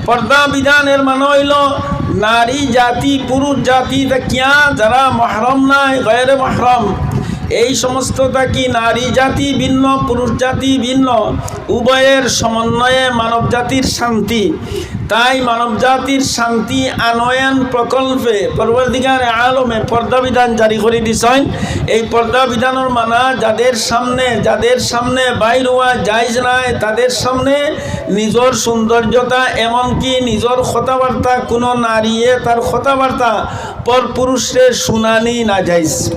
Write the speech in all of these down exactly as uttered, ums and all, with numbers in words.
পর্দা বিধান এর মানে অইলো নারী জাতি, পুরুষ জাতি থাকিয়া যারা মাহরম নায়, গয়রে মাহরম, এই সমস্ত থাকি নারী জাতি ভিন্ন, পুরুষ জাতি ভিন্ন, উভয়ের সমন্বয়ে মানব জাতির শান্তি। তাই মানব জাতির শান্তি আনয়ন প্রকল্পে পরওয়ারদিগারে আলমে পর্দা বিধান জারি করি দিছইন। এই পর্দা বিধানর মানা যাদের সামনে, যাদের সামনে বাইর হওয়া জায়েজ নায়, তাদের সামনে নিজর সৌন্দর্যতা, এমনকি নিজর কথাবার্তা, কোনো নারীয়ে তার কথাবার্তা পর পুরুষরে শুনানি নাজাইজ।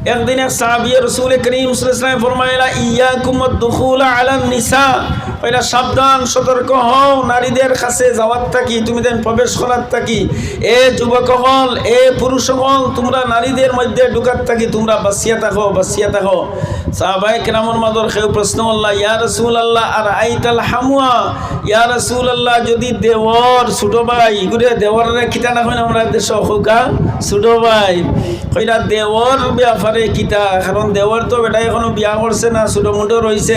একদিন এক সাহাবিয়ে রসুল করিম সাল্লাল্লাহু আলাইহি ওয়াসাল্লাম ফরমাইলা, "ইয়াকুম ওয়াদ দুখুলা আলান নিসা।" কইলা, "সাবধান, সতর্ক হও নারীদের কাছে যাওয়ার থাকি, তুমি দেন প্রবেশ করার থাকি। এ যুবক অকল, এ পুরুষ অকল, তোমরা নারীদের মধ্যে ঢুকার থাকি তোমরা বাঁচিয়া থাকো, বাঁচিয়া থাকো।" সাহাবায়ে কেরামর মাঝর কেউ প্রশ্ন করলা, "ইয়া রাসূলুল্লাহ, আরাআইতাল হামুয়া?" ইয়া রাসূলুল্লাহ, যদি দেওর, ছোট ভাই, ইগুরে দেওররে কিতা না কইন আমরা দেশো, কউক্কা, ছোট ভাই। কইরা দেওর ব্যাপারে কিতা? কারণ দেওর তো বেটা এখনো বিয়া করছে না, ছোট মোটো রইছে।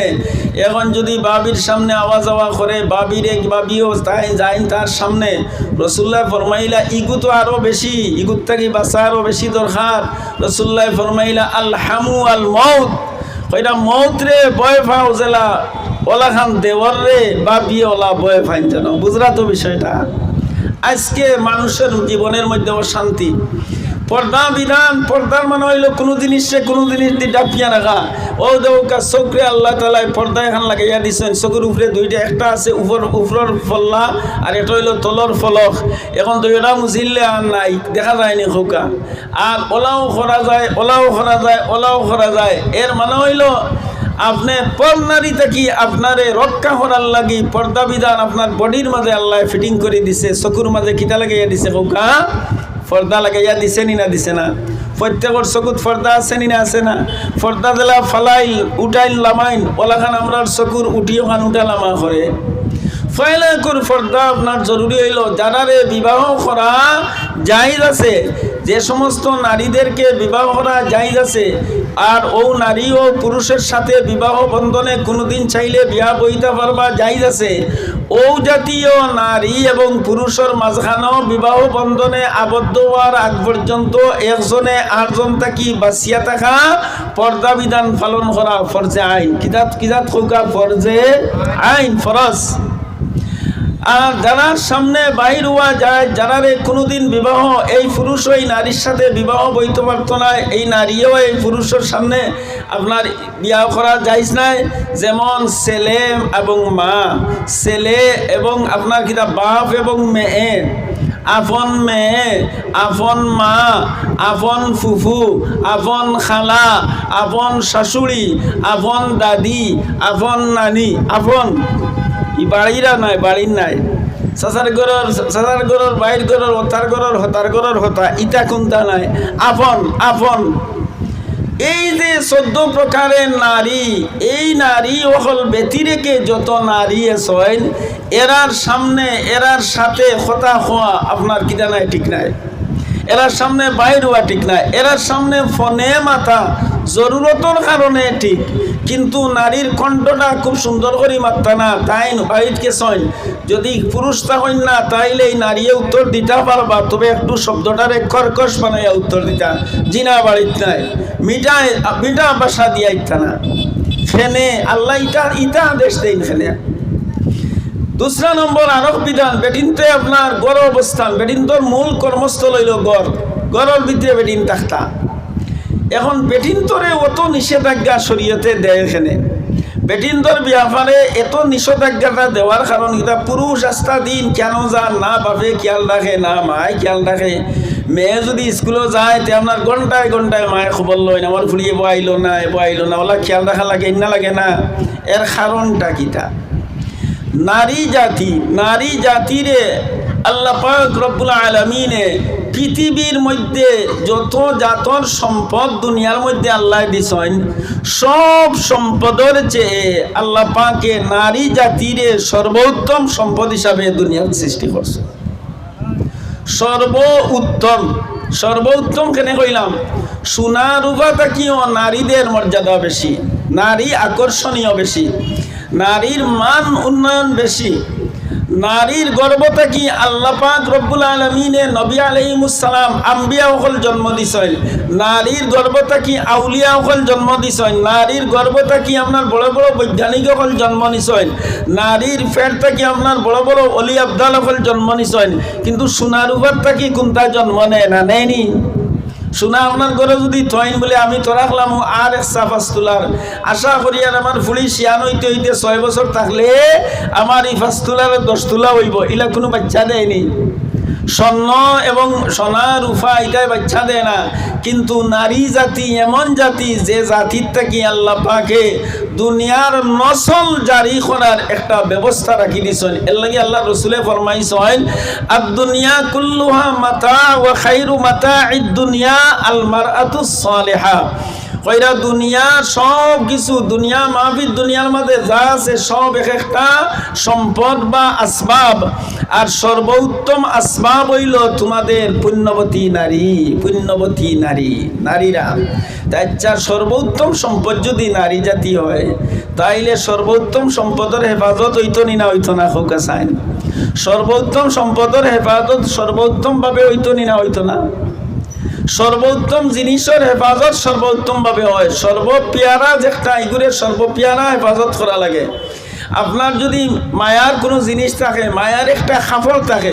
এখন যদি ভাবির সামনে আওয়া যাওয়া করে, ভাবিরে, ভাবিও তাই যাইন তার সামনে। রাসূলুল্লাহ ফরমাইলা, "ইগু তো আরো বেশি, ইগুর থাকি বাঁচা আরো বেশি দরকার।" রাসূলুল্লাহ ফরমাইলা, "আল হামু আল মউত।" কইরা মউতরে ভয় পাও যেলা, অলাখান দেওররে ভাবিয়ে অলা ভয় পাইন যেন। বুঝরা তো বিষয়টা? আজকে মানুষের জীবনের মধ্যে অশান্তি। পর্দা বিধান, পর্দার মানে অইলো কোনো জিনিসরে কোনো জিনিস দি ঢাকিয়া রাখা। অউ দেখউক্কা, চউখরে আল্লাহ তাআলায় পর্দা এখান লাগাইয়া দিছইন। চউখর উপরে দুইটা, একটা আছে উপর, উপরর পল্লা, আর একটা অইলো তলর ফলক। এখন দুইটা মুছিলে আর নাই, দেখা যায়নি কউক্কা। আর অলাও করা যায়, অলাও করা যায়, অলাও করা যায়। এর মানে অইলো, আপনে পর নারী থাকি আপনারে রক্ষা করার লাগি পর্দা বিধান আপনার বডির মাঝে আল্লায় ফিটিং করি দিছে, চউখর মাঝে কিতা লাগাইয়া দিছে কউক্কা? পর্দা লাগাইয়া দিছে নি না দিছে না? প্রত্যেকর চউখত পর্দা আছে নি না আছে না? পর্দা যেলা ফালাইল, উঠাইল, লামাইল, অলাখান আমরার চউখর উঠিও খান উঠা লামা করে। পয়লা চউখর পর্দা আপনার জরুরি অইলো, যারারে বিবাহ করা জায়েজ আছে, যে সমস্ত নারীদেরকে বিবাহ করা জায়েজ আছে, আর অউ নারী ও পুরুষের সাথে বিবাহ বন্ধনে কোনোদিন চাইলে বিয়া বইতা পারবা, জায়েজ আছে, অউ জাতীয় নারী এবং পুরুষর মাঝখানো বিবাহ বন্ধনে আবদ্ধ হওয়ার আগ পর্যন্ত একজনে আরজন থাকি বাঁচিয়া থাকা, পর্দা বিধান পালন করা ফরজে আইন। কিজাত, কিজাত কউক্কা? ফরজে আইন, ফরজ। আর যারার সামনে বাইর হওয়া যায়, যারারে কোনোদিন বিবাহ, এই পুরুষ ওই নারীর সাথে বিবাহ বইতে পারতো না, এই নারীও এই পুরুষর সামনে আপনার বিয়া করা জায়েজ নাই। যেমন ছেলে এবং মা, ছেলে এবং আপনার কিতা বাপ এবং মেয়ে, আপন মেয়ে, আপন মা, আপন ফুফু, আপন খালা, আপন শাশুড়ি, আপন দাদি, আপন নানি, আপন, ই বাড়িরা নাই, বাড়ির নাই, চাচার ঘরর, চাচার ঘরর, বাইর ঘরর, হতার ঘরর, হতার ঘরর হতা, ইতা কুন্তা নাই, আপন, আপন। এই যে চৌদ্দ প্রকারের নারী, এই নারী অকল ব্যতিরেকে যত নারী আছইন, এরার সামনে, এরার সাথে কথা কওয়া আপনার কিতা নাই, ঠিক নাই। এরার সামনে বাইর হওয়া ঠিক নাই। এরার সামনে ফোনে মাতা জরুরতর কারণে ঠিক, কিন্তু নারীর কণ্ঠটা খুব সুন্দর করি মাততা না, তাইন বাইত গেছইন। যদি পুরুষ থাকইন না, তাইলে এই নারীয়ে উত্তর দিতা পারবা, তবে একটু শব্দটারে কর্কশ বানাইয়া উত্তর দিতা, "জি না, বাড়িত নাই।" মিঠা, মিঠা ভাষা দিয়া ইতা না। ফেনে আল্লাহ ইতা, ইতা আদেশ দেইন ফেনে। দুসরা নম্বর আরক বিধান, বেটিন্তরে আপনার ঘর অবস্থান, বেটিন্তর মূল কর্মস্থল অইলো ঘর, ঘরর ভিতরে বেটিন থাকতা। এখন বেটিন্তরে অত নিষেধাজ্ঞা শরীয়তে দেয় কেনে? বেটিন্তর ব্যাপারে এত নিষেধাজ্ঞাটা দেওয়ার কারণ কিতা? পুরুষ আস্তা দিন কেন যার, না বাপে খেয়াল রাখে, না মায় খেয়াল রাখে। মেয়ে যদি স্কুলো যায়, তে আপনার ঘন্টায় ঘন্টায় মায় খবর লইন, "আমার ফুড়ি এবো আইলো না, এবো আইলো না", অলা খেয়াল রাখা লাগে না, লাগে না? এর কারণটা কিতা? নারী জাতি, নারী জাতিরে আল্লাহ পাক রব্বুল আলামিনে পৃথিবীর মধ্যে যত জাতর সম্পদ দুনিয়ার মধ্যে আল্লাহ দিছইন, সব সম্পদর চেয়ে আল্লাহ পাকে নারী জাতিরে সর্বোত্তম সম্পদ হিসাবে দুনিয়ার সৃষ্টি করছে। সর্বোত্তম, সর্বোত্তম কেনে কইলাম? সোনা রূপা থাকিও নারীদের মর্যাদা বেশি, নারী আকর্ষণীয় বেশি, নারীর মান উন্নয়ন বেশি। নারীর গর্ভ থাকি আল্লাহ পাক রব্বুল আলামিনে নবী আলাইহিমুস সালাম, আম্বিয়া অকল জন্ম দিছইন। নারীর গর্ভ থাকি আউলিয়া অকল জন্ম দিছইন। নারীর গর্ভ থাকি আপনার বড় বড় বৈজ্ঞানিক অকল জন্ম নিছইন। নারীর পেট থাকি আপনার বড় বড় অলি আবদাল অকল জন্ম নিছইন। কিন্তু সোনা রূপার থাকি কুনটা জন্ম নেয় না, নেয়নি? সোনা আপনার ঘরো যুদি থইন বুলে, "আমি তো রাখলাম আর এক চা পাঁচ তুলার, আশা করি আর আমার ফুড়ি শিয়ান অইতে অইতে ছয় বছর থাকলে আমার ই পাঁচ তুলার দশ তুলা অইবো", ইলা কুনু বাইচ্চা দেয়নি। স্বর্ণ এবং সোনা রূপা ইটায় বাইচ্চা দেয় না, কিন্তু নারী জাতি এমন জাতি, যে জাতির থাকি আল্লাহ পাকে দুনিয়ার নসল জারি করার একটা ব্যবস্থা রাখি দিছইন। এর লাগি আল্লাহর রসুলে ফরমাইছইন, "আদ-দুনিয়া কুল্লুহা মাতা ওয়া খাইরু মাতাইদ দুনিয়া আল মারআতুস সালেহা।" কইরা দুনিয়ার সব কিছু, দুনিয়া মাহফিল, দুনিয়ার মাঝে যা আছে সব এক একটা সম্পদ বা আসবাব, আর সর্বোত্তম আসবাব অইলো তোমাদের পুণ্যবতী নারী, পুণ্যবতী নারী, নারীরা। তা আচ্ছা, সর্বোত্তম সম্পদ যুদি নারী জাতি হয়, তাইলে সর্বোত্তম সম্পদর হেফাজত অইতো নি না অইতো না, কউক্কা চাইন? সর্বোত্তম সম্পদর হেফাজত সর্বোত্তম ভাবে অইতো নি না অইতো না? সর্বোত্তম জিনিসর হেফাজত সর্বোত্তম ভাবে হয়। সর্বপিয়ারা যেটা, ইগুরে সর্বপিয়ারা হেফাজত করা লাগে। আপনার যুদি মায়ার কুনু জিনিস থাকে, মায়ার একটা কাপড় থাকে,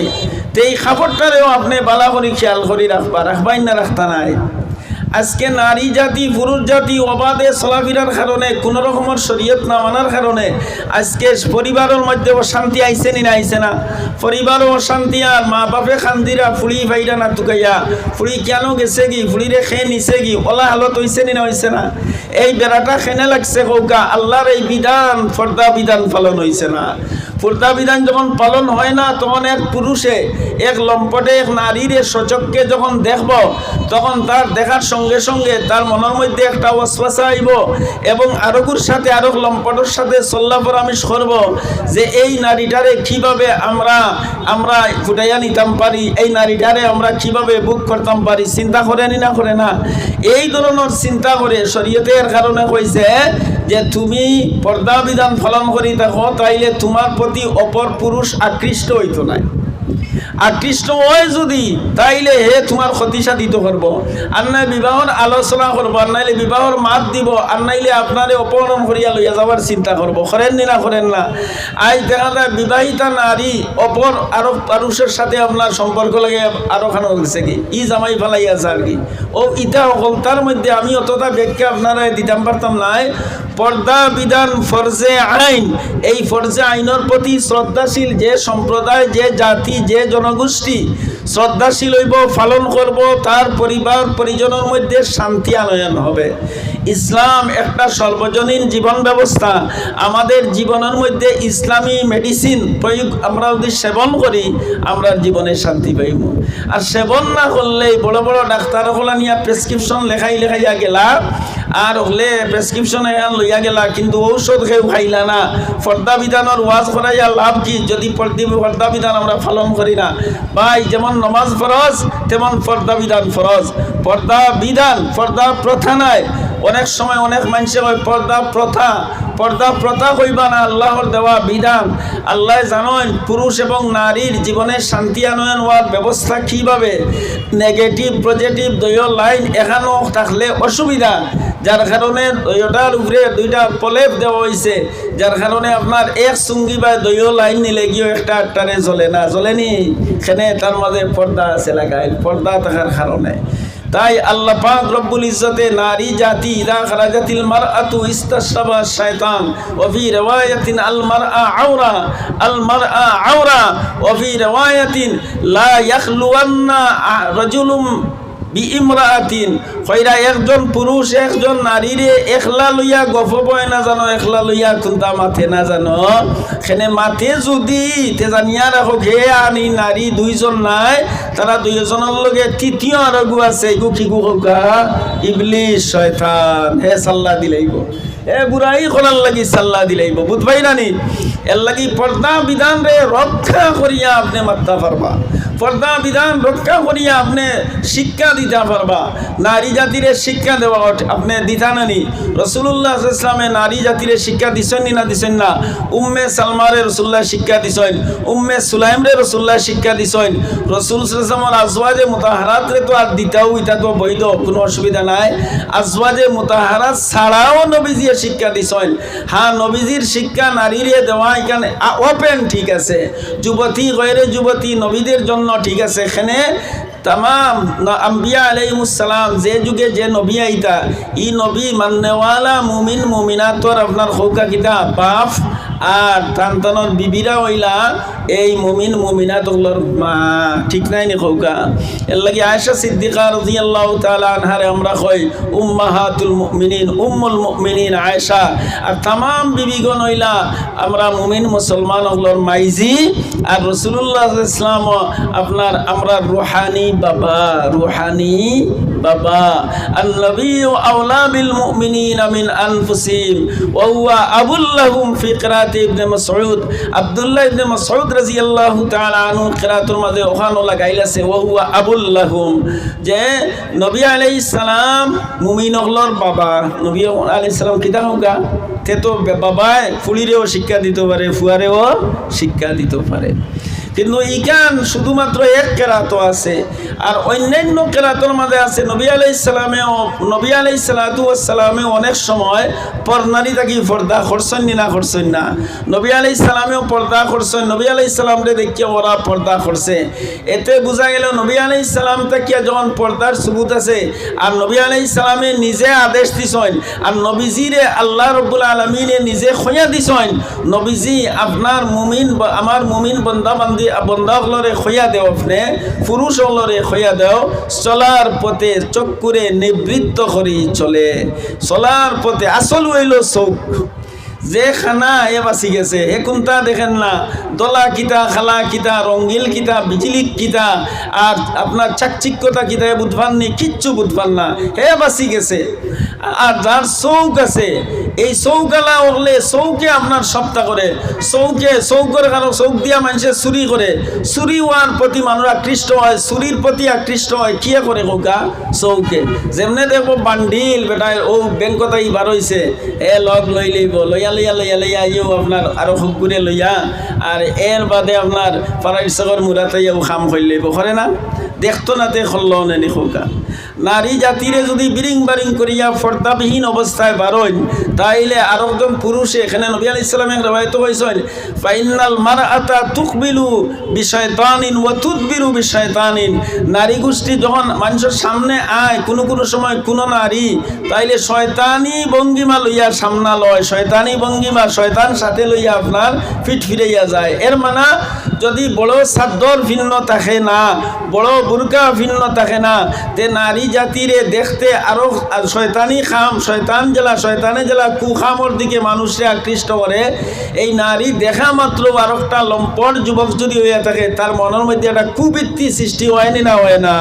তে ই কাপড়টারেও আপনে বালা করি খেয়াল করি রাখবা, রাখবাইন না রাখতা নায়? আজকে নারী জাতি, পুরুষ জাতি অবাধে চলাফিরার কারণে, কুনু রকমর শরীয়ত না মানার কারণে আজকে পরিবারর মধ্যে অশান্তি আইছে নি না আইছে না? পরিবারো অশান্তি, আর মা বাপে কান্দিরা, ফুড়ি পাইরা না তুকাইয়া, ফুড়ি কিয়ানো গেছেগি, ফুড়িরে কে নিছেগি, অলা হালত অইছে নি না অইছে না? এই বেড়াটা কেনে লাগছে কউক্কা? আল্লাহর এই বিধান, পর্দা বিধান পালন অইছে না। পর্দা বিধান যখন পালন হয় না, তখন এক পুরুষে, এক লম্পটে এক নারীরে স্বচক্ষে যখন দেখবো, তখন তার দেখার সঙ্গে সঙ্গে তার মনর মধ্যে একটা ওয়াসওয়াসা আইবো এবং আরোগুর সাথে, আরোক লম্পটর সাথে সল্লা পরামর্শ করবো যে এই নারীটারে কিভাবে আমরা, আমরা ফুটাইয়া নিতাম পারি, এই নারীটারে আমরা কিভাবে ভোগ করতাম পারি। চিন্তা করে নি না করে না? এই ধরনর চিন্তা করে শরীয়তে এর কারণে কইছে যে তুমি পর্দা বিধান পালন করি থাকো, তাইলে তোমার প্রতি অপর পুরুষ আকৃষ্ট অইতো নায়। আকৃষ্ট অয় যুদি, তাইলে হে তোমার ক্ষতি সাধিত করবো, আর নায় বিবাহর আলোচনা করবো, আর নাইলে বিবাহর মাত দিবো, আর নাইলে আপনারে অপহরণ করিয়া লইয়া যাওয়ার চিন্তা করবো। করেন নি না করেন না? আইজ দেখা যায় বিবাহিতা নারী অপর আরো পুরুষর সাথে আপনার সম্পর্ক লাগে, আরো খানো গেছেগি, ই জামাই ফালাইয়া যারগি। ও ইতা অকলতার মধ্যে আমি অতটা ব্যাখ্যা আপনারে দিতাম পারতাম নায়। পর্দা বিধান ফরজে আইন, এই ফরজে আইনর প্রতি শ্রদ্ধাশীল যে সম্প্রদায়, যে জাতি, যে জনগোষ্ঠী শ্রদ্ধাশীল অইবো, পালন করবো, তার পরিবার পরিজনর মধ্যে শান্তি আনয়ন হবে। ইসলাম একটা সর্বজনীন জীবন ব্যবস্থা। আমাদের জীবনর মধ্যে ইসলামী মেডিসিন প্রয়োগ আমরা যুদি সেবন করি, আমরা জীবনে শান্তি পাইমু। আর সেবন না করলে বড় বড় ডাক্তার অকল আনিয়া প্রেসক্রিপশন লেখাই লেখাইয়া গেলা, আর অকলে প্রেসক্রিপশন এখান লইয়া গেলা, কিন্তু ঔষধ কেউ খাইলা না। পর্দা বিধানর ওয়াজ করাইয়া লাভ কি, যদি পর্দি-, পর্দা বিধান আমরা পালন করি না? ভাই, যেমন নমাজ ফরজ, তেমন পর্দা বিধান ফরজ। পর্দা বিধান, পর্দা প্রথা নায়। অনেক সময় অনেক মানষে কয় পর্দা প্রথা, পর্দা প্রথা কইবা না, আল্লাহর দেওয়া বিধান। আল্লায় জানইন পুরুষ এবং নারীর জীবনে শান্তি আনয়ন অওয়ার ব্যবস্থা কিভাবে। নেগেটিভ পজিটিভ দুইও লাইন এখানো থাকলে অসুবিধা, যার কারণে দুইটার উপরে দুইটা প্রলেপ দেওয়া অইছে, যার কারণে আপনার এক চুঙ্গি বা দুইও লাইন নিলে গিয়েও একটা আটটারে জ্বলে না, জ্বলেনি? এখানে তার মাঝে পর্দা আছে লাগাইল, পর্দা থাকার কারণে। তাই আল্লাহ পাক রব্বুল ইজ্জতে নারী জাতি, "ইদা খারাজাতিল মারআতু ইস্তাশরাবা শায়তান, ওয়া ফি রিওয়ায়াতিন আল মারআ আওরা, আল মারআ আওরা, ওয়া ফি রিওয়ায়াতিন লা ইয়াখলুওয়ান্না আ-, রাজুলুম বিইমরাআতিন।" কইরা একজন পুরুষ একজন নারীরে একলা লইয়া গফ বয় না জানো, একলা লইয়া কুন্তা মাতে না জানো, এখানে মাতে যুদি, তে জানিয়া রাখো, হে আনি নারী দুইজন নায়, তারা দুইজনর লগে তৃতীয় আরগু আছে, এগু কিগু কউক্কা? ইবলিস শয়তান, হে সাল্লা দিলাইবো, হে বুরাই করার লাগি সাল্লা দিলাইবো, বুঝবাই না নি? এর লাগি পর্দা বিধানরে রক্ষা করিয়া আপনে মাততা পারবা। পর্দা বিধান রক্ষা করিয়া আপনে শিক্ষা দিতা পারবা, নারী জাতিরে শিক্ষা দেওয়া অট-, আপনে দিতা নানি? রাসূলুল্লাহ সাল্লাল্লাহু আলাইহি ওয়াসাল্লামে নারী জাতিরে শিক্ষা দিছইন নি না দিছইন না? উম্মে সালমারে রাসূলুল্লাহ শিক্ষা দিছইন, উম্মে সুলাইমরে রাসূলুল্লাহ শিক্ষা দিছইন। রাসূল সাল্লাল্লাহু আলাইহি ওয়াসাল্লামর আজওয়াজে মুতাহহারাতরে তো আর দিতাউ, ইতা তো বৈধ, কুনু অসুবিধা নাই। আজওয়াজে মুতাহহারাত ছাড়াও নবীজিয়ে শিক্ষা দিছইন। হ্যাঁ, নবীজির শিক্ষা নারীরে দেওয়া ইখান আ-, open, ঠিক আছে। যুবতী, গয়রে যুবতী, নবীদের জন্য, ঠিক আছে। এখানে তামাম ন-, আম্বিয়া আলাইহিমুস সালাম, যে যুগে যে নবী আইতা, ই নবী মাননেওয়ালা মুমিন মুমিনাতর আপনার কউক্কা কিতা বাপ, আর তান তানর বিবিরা অইলা এই মুমিন মুমিনাত অকলর মা, ঠিক নায় নি কউক্কা? এরলাগি আয়েশা সিদ্দিকা রাদিয়াল্লাহু তাআলা আনহারে আমরা কই উম্মাহাতুল মুমিনিন, উম্মুল মুমিনিন আয়েশা। আর তামাম বিবিগণ অইলা আমরা মুমিন মুসলমান অকলর মাইজি। আর রাসূলুল্লাহ সাল্লাল্লাহু আলাইহি ওয়াসাল্লাম আপনার আমরা রুহানি বাবা, রুহানি বাবা। আন নবিয়্যু আওলা বিল মুমিনিনা মিন আনফুসিহিম ওয়া হুয়া আবুল লাহুম ফি কিরাতি ইবনে মাসউদ। আব্দুল্লাহ ইবনে মাসউদ রাদিয়াল্লাহু তাআলা আনহু কিরাতর মাঝে অখানো লাগাইল আছে, ওয়া হুয়া আবুল লাহুম, যে নবী আলাইহিস সালাম মুমিন অকলর বাবা। নবী আলাইহিস সালাম কিতা কউক্কা? তে তো বে-, বাবায় ফুড়িরেও শিক্ষা দিতো পারে, ফুয়ারেও শিক্ষা দিতো পারে। কিন্তু ইখান শুধুমাত্র এক কেরাতো আছে, আর অন্যান্য কেরাতর মাঝে আছে নবী আলাইহিস সালামেও, নবী আলাইহিস সালাতু ওয়াস সালামেও অনেক সময় পর নারী থাকি পর্দা করছইন নি না করছইন না? নবী আলাইহিস সালামেও পর্দা করছইন, নবী আলাইহিস সালামরে দেখিয়া ওরা পর্দা করছে। এতে বুঝা গেল নবী আলাইহিস সালাম থাকিয়া যখন পর্দার সুবুত আছে, আর নবী আলাইহিস সালামে নিজে আদেশ দিছইন, আর নবীজিরে আল্লাহ রব্বুল আলামিনে নিজে কইয়া দিছইন, নবীজি আপনার মুমিন ব-, আমার মুমিন বন্দা বান্দি, বন্দা অকলরে কইয়া দেও আপনে, পুরুষ অকলরে কইয়া দেও, চলার পথে চক্ষুরে নিবৃত্ত করি চলে। চলার পথে আসল অইল চউখ। যে খানা হে বাঁচি গেছে, হে কুন্তা দেখের না, দলা কিতা, খালা কিতা, রঙ্গিল কিতা, বিজলি কিতা, আর আপনার চাকচিক্যতা কিতা, হে বুঝবার নি, কিচ্ছু বুঝবার না, হে বাঁচি গেছে। আর যার চউখ আছে, এই চউখ আলা অকলে চউখে আপনার সবতা করে, চউখে, চউখর কারণ চউখ দিয়া মানষে চুরি করে, চুরি অওয়ার প্রতি মানুষ আকৃষ্ট অয়, চুরির প্রতি আকৃষ্ট অয়, কিয়া করে কউক্কা? চউখে। যেমনে দেখবো বান্ডিল বেটায় অউ ব্যাংকো থাকি বার অইছে, এ লগ লই লইবো, লইয়া লইয়া লইয়া লইয়া আইও আপনার আরো খুব ঘুরে লইয়া, আর এর বাদে আপনার ফারাইর চকর মুড়াত আইয়াও কাম করি লইবো, করে না? দেখতো না তে করলো নে নি কউক্কা। নারী জাতিরে যদি বিরিং বারিং করিয়া পর্দাবিহীন অবস্থায় বারইন, তাইলে আরকজন পুরুষে, এখানে নবী আলাইহিস সালামে এক রেওয়ায়েতো কইছইন, "ফাইন্নাল মারআতা তুকবিলু বিশাইতানিন ওয়া তুদবিরু বিশাইতানিন।" নারী গোষ্ঠী যখন মানষর সামনে আয়, কুনু কুনু সময় কুনু নারী, তাইলে শয়তানি ভঙ্গিমা লইয়া সামনা লয়, শয়তানি ভঙ্গিমা, শয়তান সাথে লইয়া আপনার পিঠ ফিরাইয়া যায়। এর মানে যদি বড় চাদর ফিন্ন থাকে না, বড় বুরকা ফিন্ন থাকে না, তে নারী জাতিরে দেখতে আরো আর শয়তানি কাম, শয়তান যেলা, শয়তানে যেলা কুকামর দিকে মানুষরে আকৃষ্ট করে। এই নারী দেখা মাত্র আরকটা লম্পট যুবক যদি অইয়া থাকে, তার মনর মধ্যে একটা কুবৃত্তি সৃষ্টি অয় নি না, অয় না?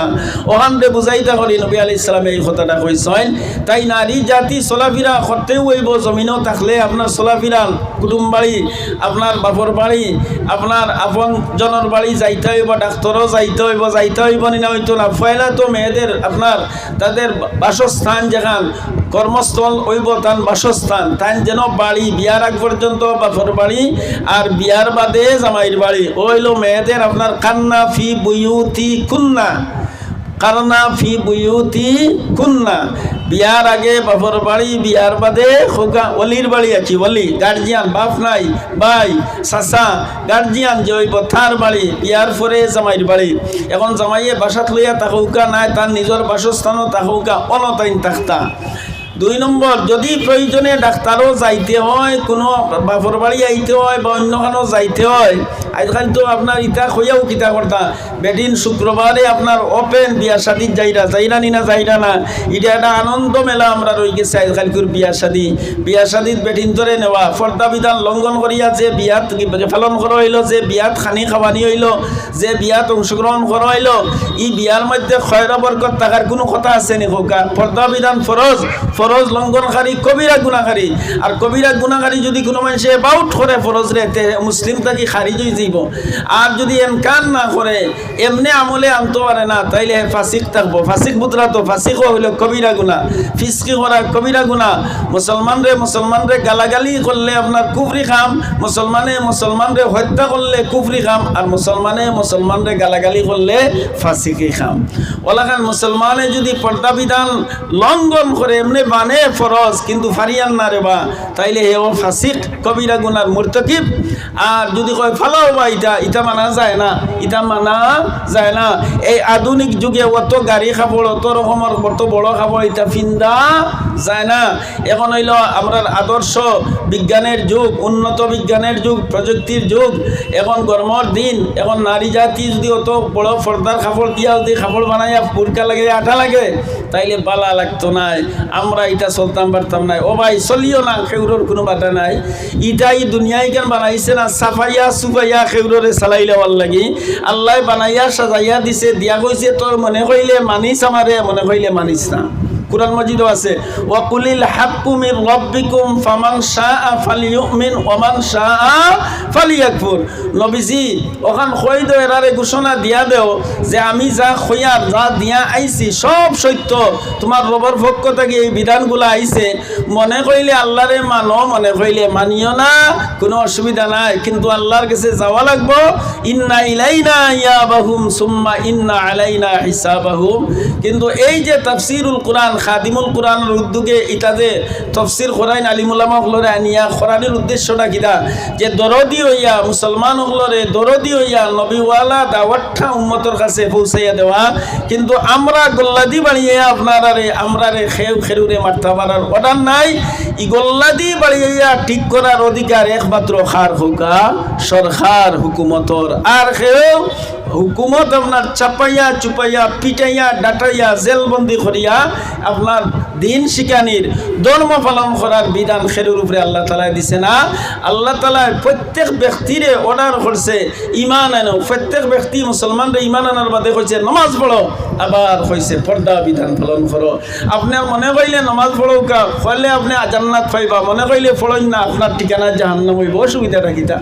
অখানরে বুঝাইতা করি নবী আলাইহিস সালামে এই কথাটা কইছইন। তাই নারী জাতি চলাফিরা করতেউ অইবো, জমিনো থাকলে আপনার চলাফিরা কুটুম বাড়ি, আপনার বাপর বাড়ি, আপনার আপন জনর বাড়ি যাইতা অইবো, ডাক্তরো যাইতা অইবো, যাইতা অইবো নি না অইতো না। পয়লা তো মেয়েদের আপনার তাদের বাসস্থান যেখান, কর্মস্থল অইবো তান বাসস্থান, তান যেন বাড়ি, বিয়ার আগ পর্যন্ত বাপর বাড়ি, আর বিয়ার বাদে জামাইর বাড়ি। অইলো মেয়েদের আপনার কারনা ফি বুয়ুতিকুন্না, কারনা ফি বুয়ুতিকুন্না। বিয়ার আগে বাপর বাড়ি, বিয়ার বাদে কউক্কা ওলির বাড়ি আছি, ওলি, গার্জিয়ান, বাপ নাই, ভাই, চাচা, গার্জিয়ান যে অইবো তার বাড়ি, বিয়ার পরে জামাইর বাড়ি। এখন জামাইয়ে বাসাত লইয়া থাকউক্কা নায়, তার নিজর বাসস্থানো থাকউক্কা, অনো তাইন থাকতা। দুই নম্বর, যদি প্রয়োজনে ডাক্তারো যাইতে অয়, কুনু বাপর বাড়ি আইতে অয় বা অইন্য খানো যাইতে অয়, আইজকাইল তো আপনার ইতা কইয়াও কিতা করতা, বেটিন শুক্রবারে আপনার open বিয়া শাদিত যাইরা, যাইরা নি না, যাইরা না। ইটা একটা আনন্দ মেলা আমরার অইগেছে আইজকাইলকুর বিয়া শাদি। বিয়া শাদিত বেটিনতরে নেওয়া, পর্দা বিধান লঙ্ঘন করিয়া যে বিয়াত পালন করা অইলো, যে বিয়াত খানি খাওয়ানি অইলো, যে বিয়াত অংশগ্রহণ করা অইলো, ই বিয়ার মধ্যে খয়র বরকত থাকার কুনু কথা আছে নি কউক্কা? পর্দা বিধান ফরজ, ফরজ লঙ্ঘনকারী কবিরা গুনাহকারী। আর কবিরা গুনাহকারী যদি কুনু মানষে about করে ফরজরে, তে মুসলিম থাকি খারিজ অই দিব। আর যদি এনকার না করে, এমনে আমলে আনতো পারে না, তাইলে হে ফাসিক থাকবো। ফাসিক বুঝরা তো, ফাসিকও অইলো কবিরা গুনা, ফিসকি করা কবিরা গুনা। মুসলমানরে মুসলমানরে গালাগালি করলে আপনার কুফরি কাম, মুসলমানে মুসলমানরে হত্যা করলে কুফরি কাম, আর মুসলমানে মুসলমানরে গালাগালি করলে ফাসিকি কাম। অলাখান মুসলমানে যদি পর্দা বিধান লঙ্ঘন করে, এমনে বানে ফরজ কিন্তু ফারিয়ার না রে বা, তাইলে হেও ফাসিক, কবিরা গুনার মুর্তকিব। আর যদি কয় ফালাও বা ইটা, ইটা মানা যায় না, ইটা মানা যায় না। এই আধুনিক যুগে অত গাড়ি কাপড়, অত রকমর, অত বড় কাপড় ইটা ফিন্দা যায় না। এখন অইলো আমরার আদর্শ বিজ্ঞানের যুগ, উন্নত বিজ্ঞানের যুগ, প্রযুক্তির যুগ। এখন গরমর দিন, এখন নারী জাতি যদি অত বড় পর্দার কাপড় দিয়া যদি কাপড় বানাইয়া বুরকা লাগে, আটা লাগে, তাইলে বালা লাগতো নায়, আমরা ইটা চলতাম পারতাম নায়। ও ভাই, চলিও না, কেউরর কুনু বাধা নাই। ইটা ই দুনিয়ায় কেন বানাইছে না, সাফাইয়া সুফাইয়া কেউররে চালাই লওয়ার লাগি। আল্লায় বানাইয়া সাজাইয়া দিছে, দিয়া কইছে, "তোর মনে কইলে মানিস আমারে, মনে কইলে মানিস না।" কুরআন মজিদও আছে, "ওয়াকুলিল হাক্কু মির রাব্বিকুম ফামান শাআ ফালিউমিন ওয়ামান শাআ ফালিয়াকফুর।" নবীজি, অখান কই দেও, এরারে ঘোষণা দিয়া দেও যে আমি যা কইয়ার, যা দিয়া আইছি, সব সত্য। তুমার রবর পক্ষ থাকি এই বিধানগুলা আইছে। মনে কইলে আল্লারে মানো, মনে কইলে মানিও না, কুনু অসুবিধা নাই, কিন্তু আল্লার গেছে যাওয়া লাগবো। ইন্না ইলাইনা ইয়াবাহুম সুম্মা ইন্না আলাইনা হিসাবাহুম। কিন্তু এই যে তাফসিরুল কুরআন, খাদিমুল কুরআনর উদ্যোগে ইটা যে তফসির করাইন, আলিম উলামা অকলরে আনিয়া করানির উদ্দেশ্যটা কিতা? যে দরদি অইয়া, মুসলমান অকলরে দরদি অইয়া নবীওয়ালা দাওয়াতটা উম্মতর কাছে পৌঁছাইয়া দেওয়া। কিন্তু আমরা গল্লাদি বাড়িয়ে আপনারারে, আমরারে কেউ কেউরে মারতা পারার অর্ডার নাই। ই গল্লাদি বাড়িয়ে ঠিক করার অধিকার একমাত্র কার? কউক্কা, সরকার হুকুমতর। আর কেউ হুকুমত আপনার চাপাইয়া চুপাইয়া পিটাইয়া ডাটাইয়া জেলবন্দি করিয়া আপনার দিন শিখানির, ধর্ম পালন করার বিধান কেউর উপরে আল্লাহ তাআলায় দিছে না। আল্লাহ তাআলায় প্রত্যেক ব্যক্তিরে অর্ডার করছে, "ইমান আনো।" প্রত্যেক ব্যক্তি মুসলমানরে ইমান আনার বাদে কইছে, "নমাজ পড়ো।" আবার কইছে, "পর্দা বিধান পালন করো।" আপনার মনে কইলে নমাজ পড়উক্কা, কইলে আপনে জান্নাত পাইবা, মনে কইলে পড়ইন না, আপনার ঠিকানা জাহান্নাম অইবো। অসুবিধাটা কিতা?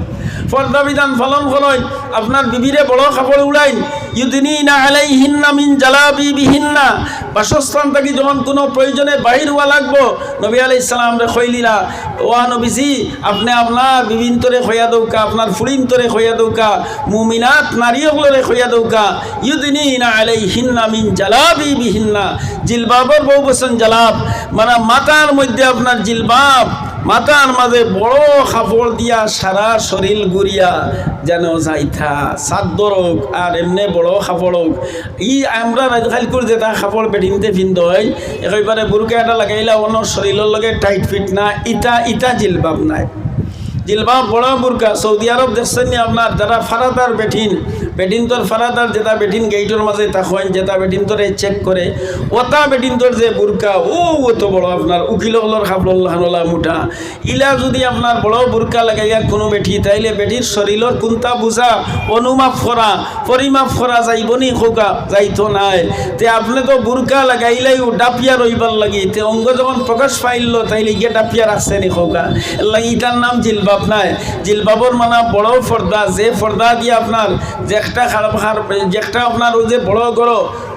পর্দা বিধান পালন করইন, আপনার বিবিরে বড় কাপড় উড়াইন, ইউদিনিনা আলাইহিন্না মিন জালাবিবিহিন্না। বাসস্থান থাকি যখন কুনু প্রয়োজনে বাহির অওয়া লাগবো, নবী আলাইহিস সালামরে কইলিলা, "ওয়া নবীজি, আপনে আপনার বিবিন্তরে কইয়া দেউক্কা, আপনার ফুড়িন্তরে কইয়া দেউক্কা, মুমিনাত নারী অকলরে কইয়া দেউক্কা, ইউদিনিনা আলাইহিন্না মিন জালাবিবিহিন্না।" জিলবাবর বউ বচন জালাব, মানে মাথার মধ্যে আপনার জিলবাব, মাথার মাঝে বড় কাপড় দিয়া সারা শরীল ঘুরিয়া যেন যাইতা, চাদর অউক আর এমনে বড় কাপড় অউক। ই আমরা আইজকাইলকুর যেটা কাপড় বেটিন্তে ফিন্দইন, একেবারে বুরকা এটা লাগাইলা, অন্য শরীলর লগে টাইট ফিট না, ইটা, ইটা জিলবাব নায়। জিলবাব বড় বুরকা। সৌদি আরব দেখছইন নি আপনার, যারা ফারাদার বেটিন, বেটিন্তর ফারাদার যেটা বেটিন গেইটর মাঝে থাকইন, যেটা বেটিন্তরে চেক করে, ওটা বেটিন্তর যে বুরকা, ও অত বড় আপনার উকিল অকলর কাপড়র লাখান অলা মুটা। ইলা যদি আপনার বড় বুরকা লাগাইয়া কুনু বেটি, তাইলে বেটির শরীলর কুনটা বুঝা, অনুমাপ করা, পরিমাপ করা যাইবো নি? কউক্কা, যাইতো নায়। তে আপনে তো বুরকা লাগাইলাইউ ডাপিয়া রইবার লাগি, তে অঙ্গ যখন প্রকাশ পাইলো, তাইলে গিয়া ডাপিয়া রাখছে নি? কউক্কা, এরলাগি ইটার নাম জিলবাব নায়। জিলবাবর মানা বড় পর্দা, যে পর্দা দিয়া আপনার যে একটা খারাপ, খারাপ, যে একটা আপনার অউ যে বড় ঘর,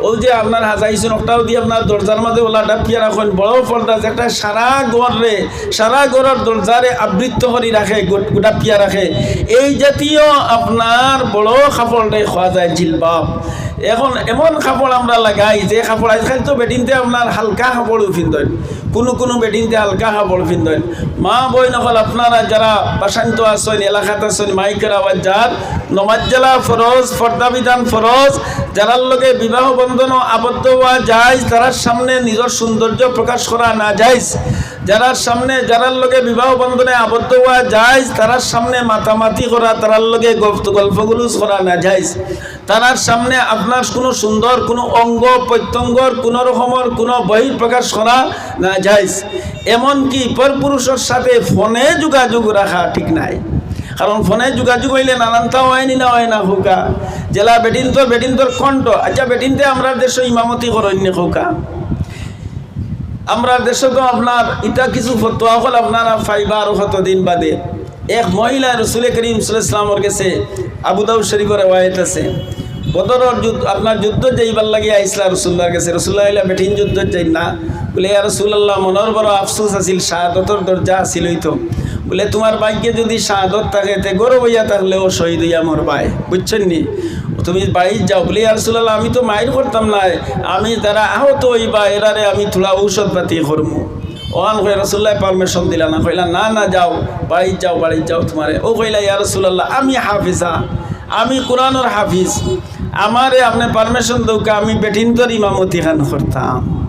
অউ যে আপনার হাজাইছুন, ওটাও দিয়া আপনার দরজার মাঝে অলা ডাপিয়া রাখইন, বড় পর্দা, যে একটা সারা ঘররে, সারা ঘরর দরজারে আবৃত্ত করি রাখে, গু-, ডাপিয়া রাখে। এই জাতীয় আপনার বড় কাপড়রে কওয়া যায় জিলবাব। এখন এমন কাপড় আমরা লাগাই, যে কাপড় আইজকাইল তো বেটিন্তে আপনার হালকা কাপড়ও ফিন্দইন, কুনু কুনু বেটিন্তে হালকা কাপড় ফিন্দইন। মা বইন অকল আপনারা যারা বাসাইন্ত আছইন, এলাকাত আছইন, মাইকর আওয়াজ যার, নমাজ জালা ফরজ, পর্দা বিধান ফরজ, যারার লগে বিবাহ বন্ধন আবদ্ধ অওয়া জায়েজ, তারার সামনে নিজর সৌন্দর্য প্রকাশ করা নাজায়েজ। যারার সামনে, যারার লগে বিবাহ বন্ধনে আবদ্ধ অওয়া জায়েজ, তারার সামনে মাতামাতি করা, তারার লগে গপ-, গল্পগুজব করা নাজায়েজ। তারার সামনে আপনার কুনু সুন্দর কুনু অঙ্গ প্রত্যঙ্গর কুনু রকমর কুনু বহিঃপ্রকাশ করা নাজায়েজ। এমনকি পরপুরুষর সাথে ফোনে যোগাযোগ রাখা ঠিক নায়, কারণ ফোনে যোগাযোগ অইলে নানানতা অয় নি না অয় না কউক্কা। যেলা বেটিন্তর, বেটিন্তর কণ্ঠ, আচ্ছা, বেটিন্তে আমরার দেশো ইমামতি করইন নি কউক্কা? আমরার দেশো তো আপনার ইতা কিছু ফতোয়া অকল আপনারা পাইবা আরো কতদিন বাদে। এক মহিলা রসুল করিম সাল্লাল্লাহু আলাইহি ওয়াসাল্লামর গেছে, আবু দাউদ শরীফর রেওয়ায়েত আছে, বদরর যুদ্ধ, আপনার যুদ্ধ যাইবার লাগি আইসলা রসুল্লাহর গেছে। রসুল্লাহ কইলা, "বেটিন যুদ্ধ যাইন না।" বলে, "ইয়া রাসূলুল্লাহ, মনর বড় আফসোস আছিল, শাহাদতর দরজা আছিল অইতো।" বলে, "তুমার ভাগ্যে যুদি শাহাদত থাকে, তে ঘরো বইয়া থাকলেও শহীদ অইয়া মরবায়, বুঝছইন নি? তুমি বাড়িত যাও।" বলে, "ইয়া রাসূলুল্লাহ, আমি তো মাইর করতাম নায়, আমি যারা আহত অইবা, এরারে আমি থুড়া ঔষধ পাতি করমু।" অখান কইয়া রসুল্লায় permission দিলা না, কইলা, "না, না, যাও, বাড়িত যাও, বাড়িত যাও তুমারে।" অউ কইলা, "ইয়া রাসূলুল্লাহ, আমি হাফিজা, আমি কোরআনর হাফিজ, আমারে আপনে permission দেউক্কা, আমি বেটিন্তর ইমামতি খান করতাম।"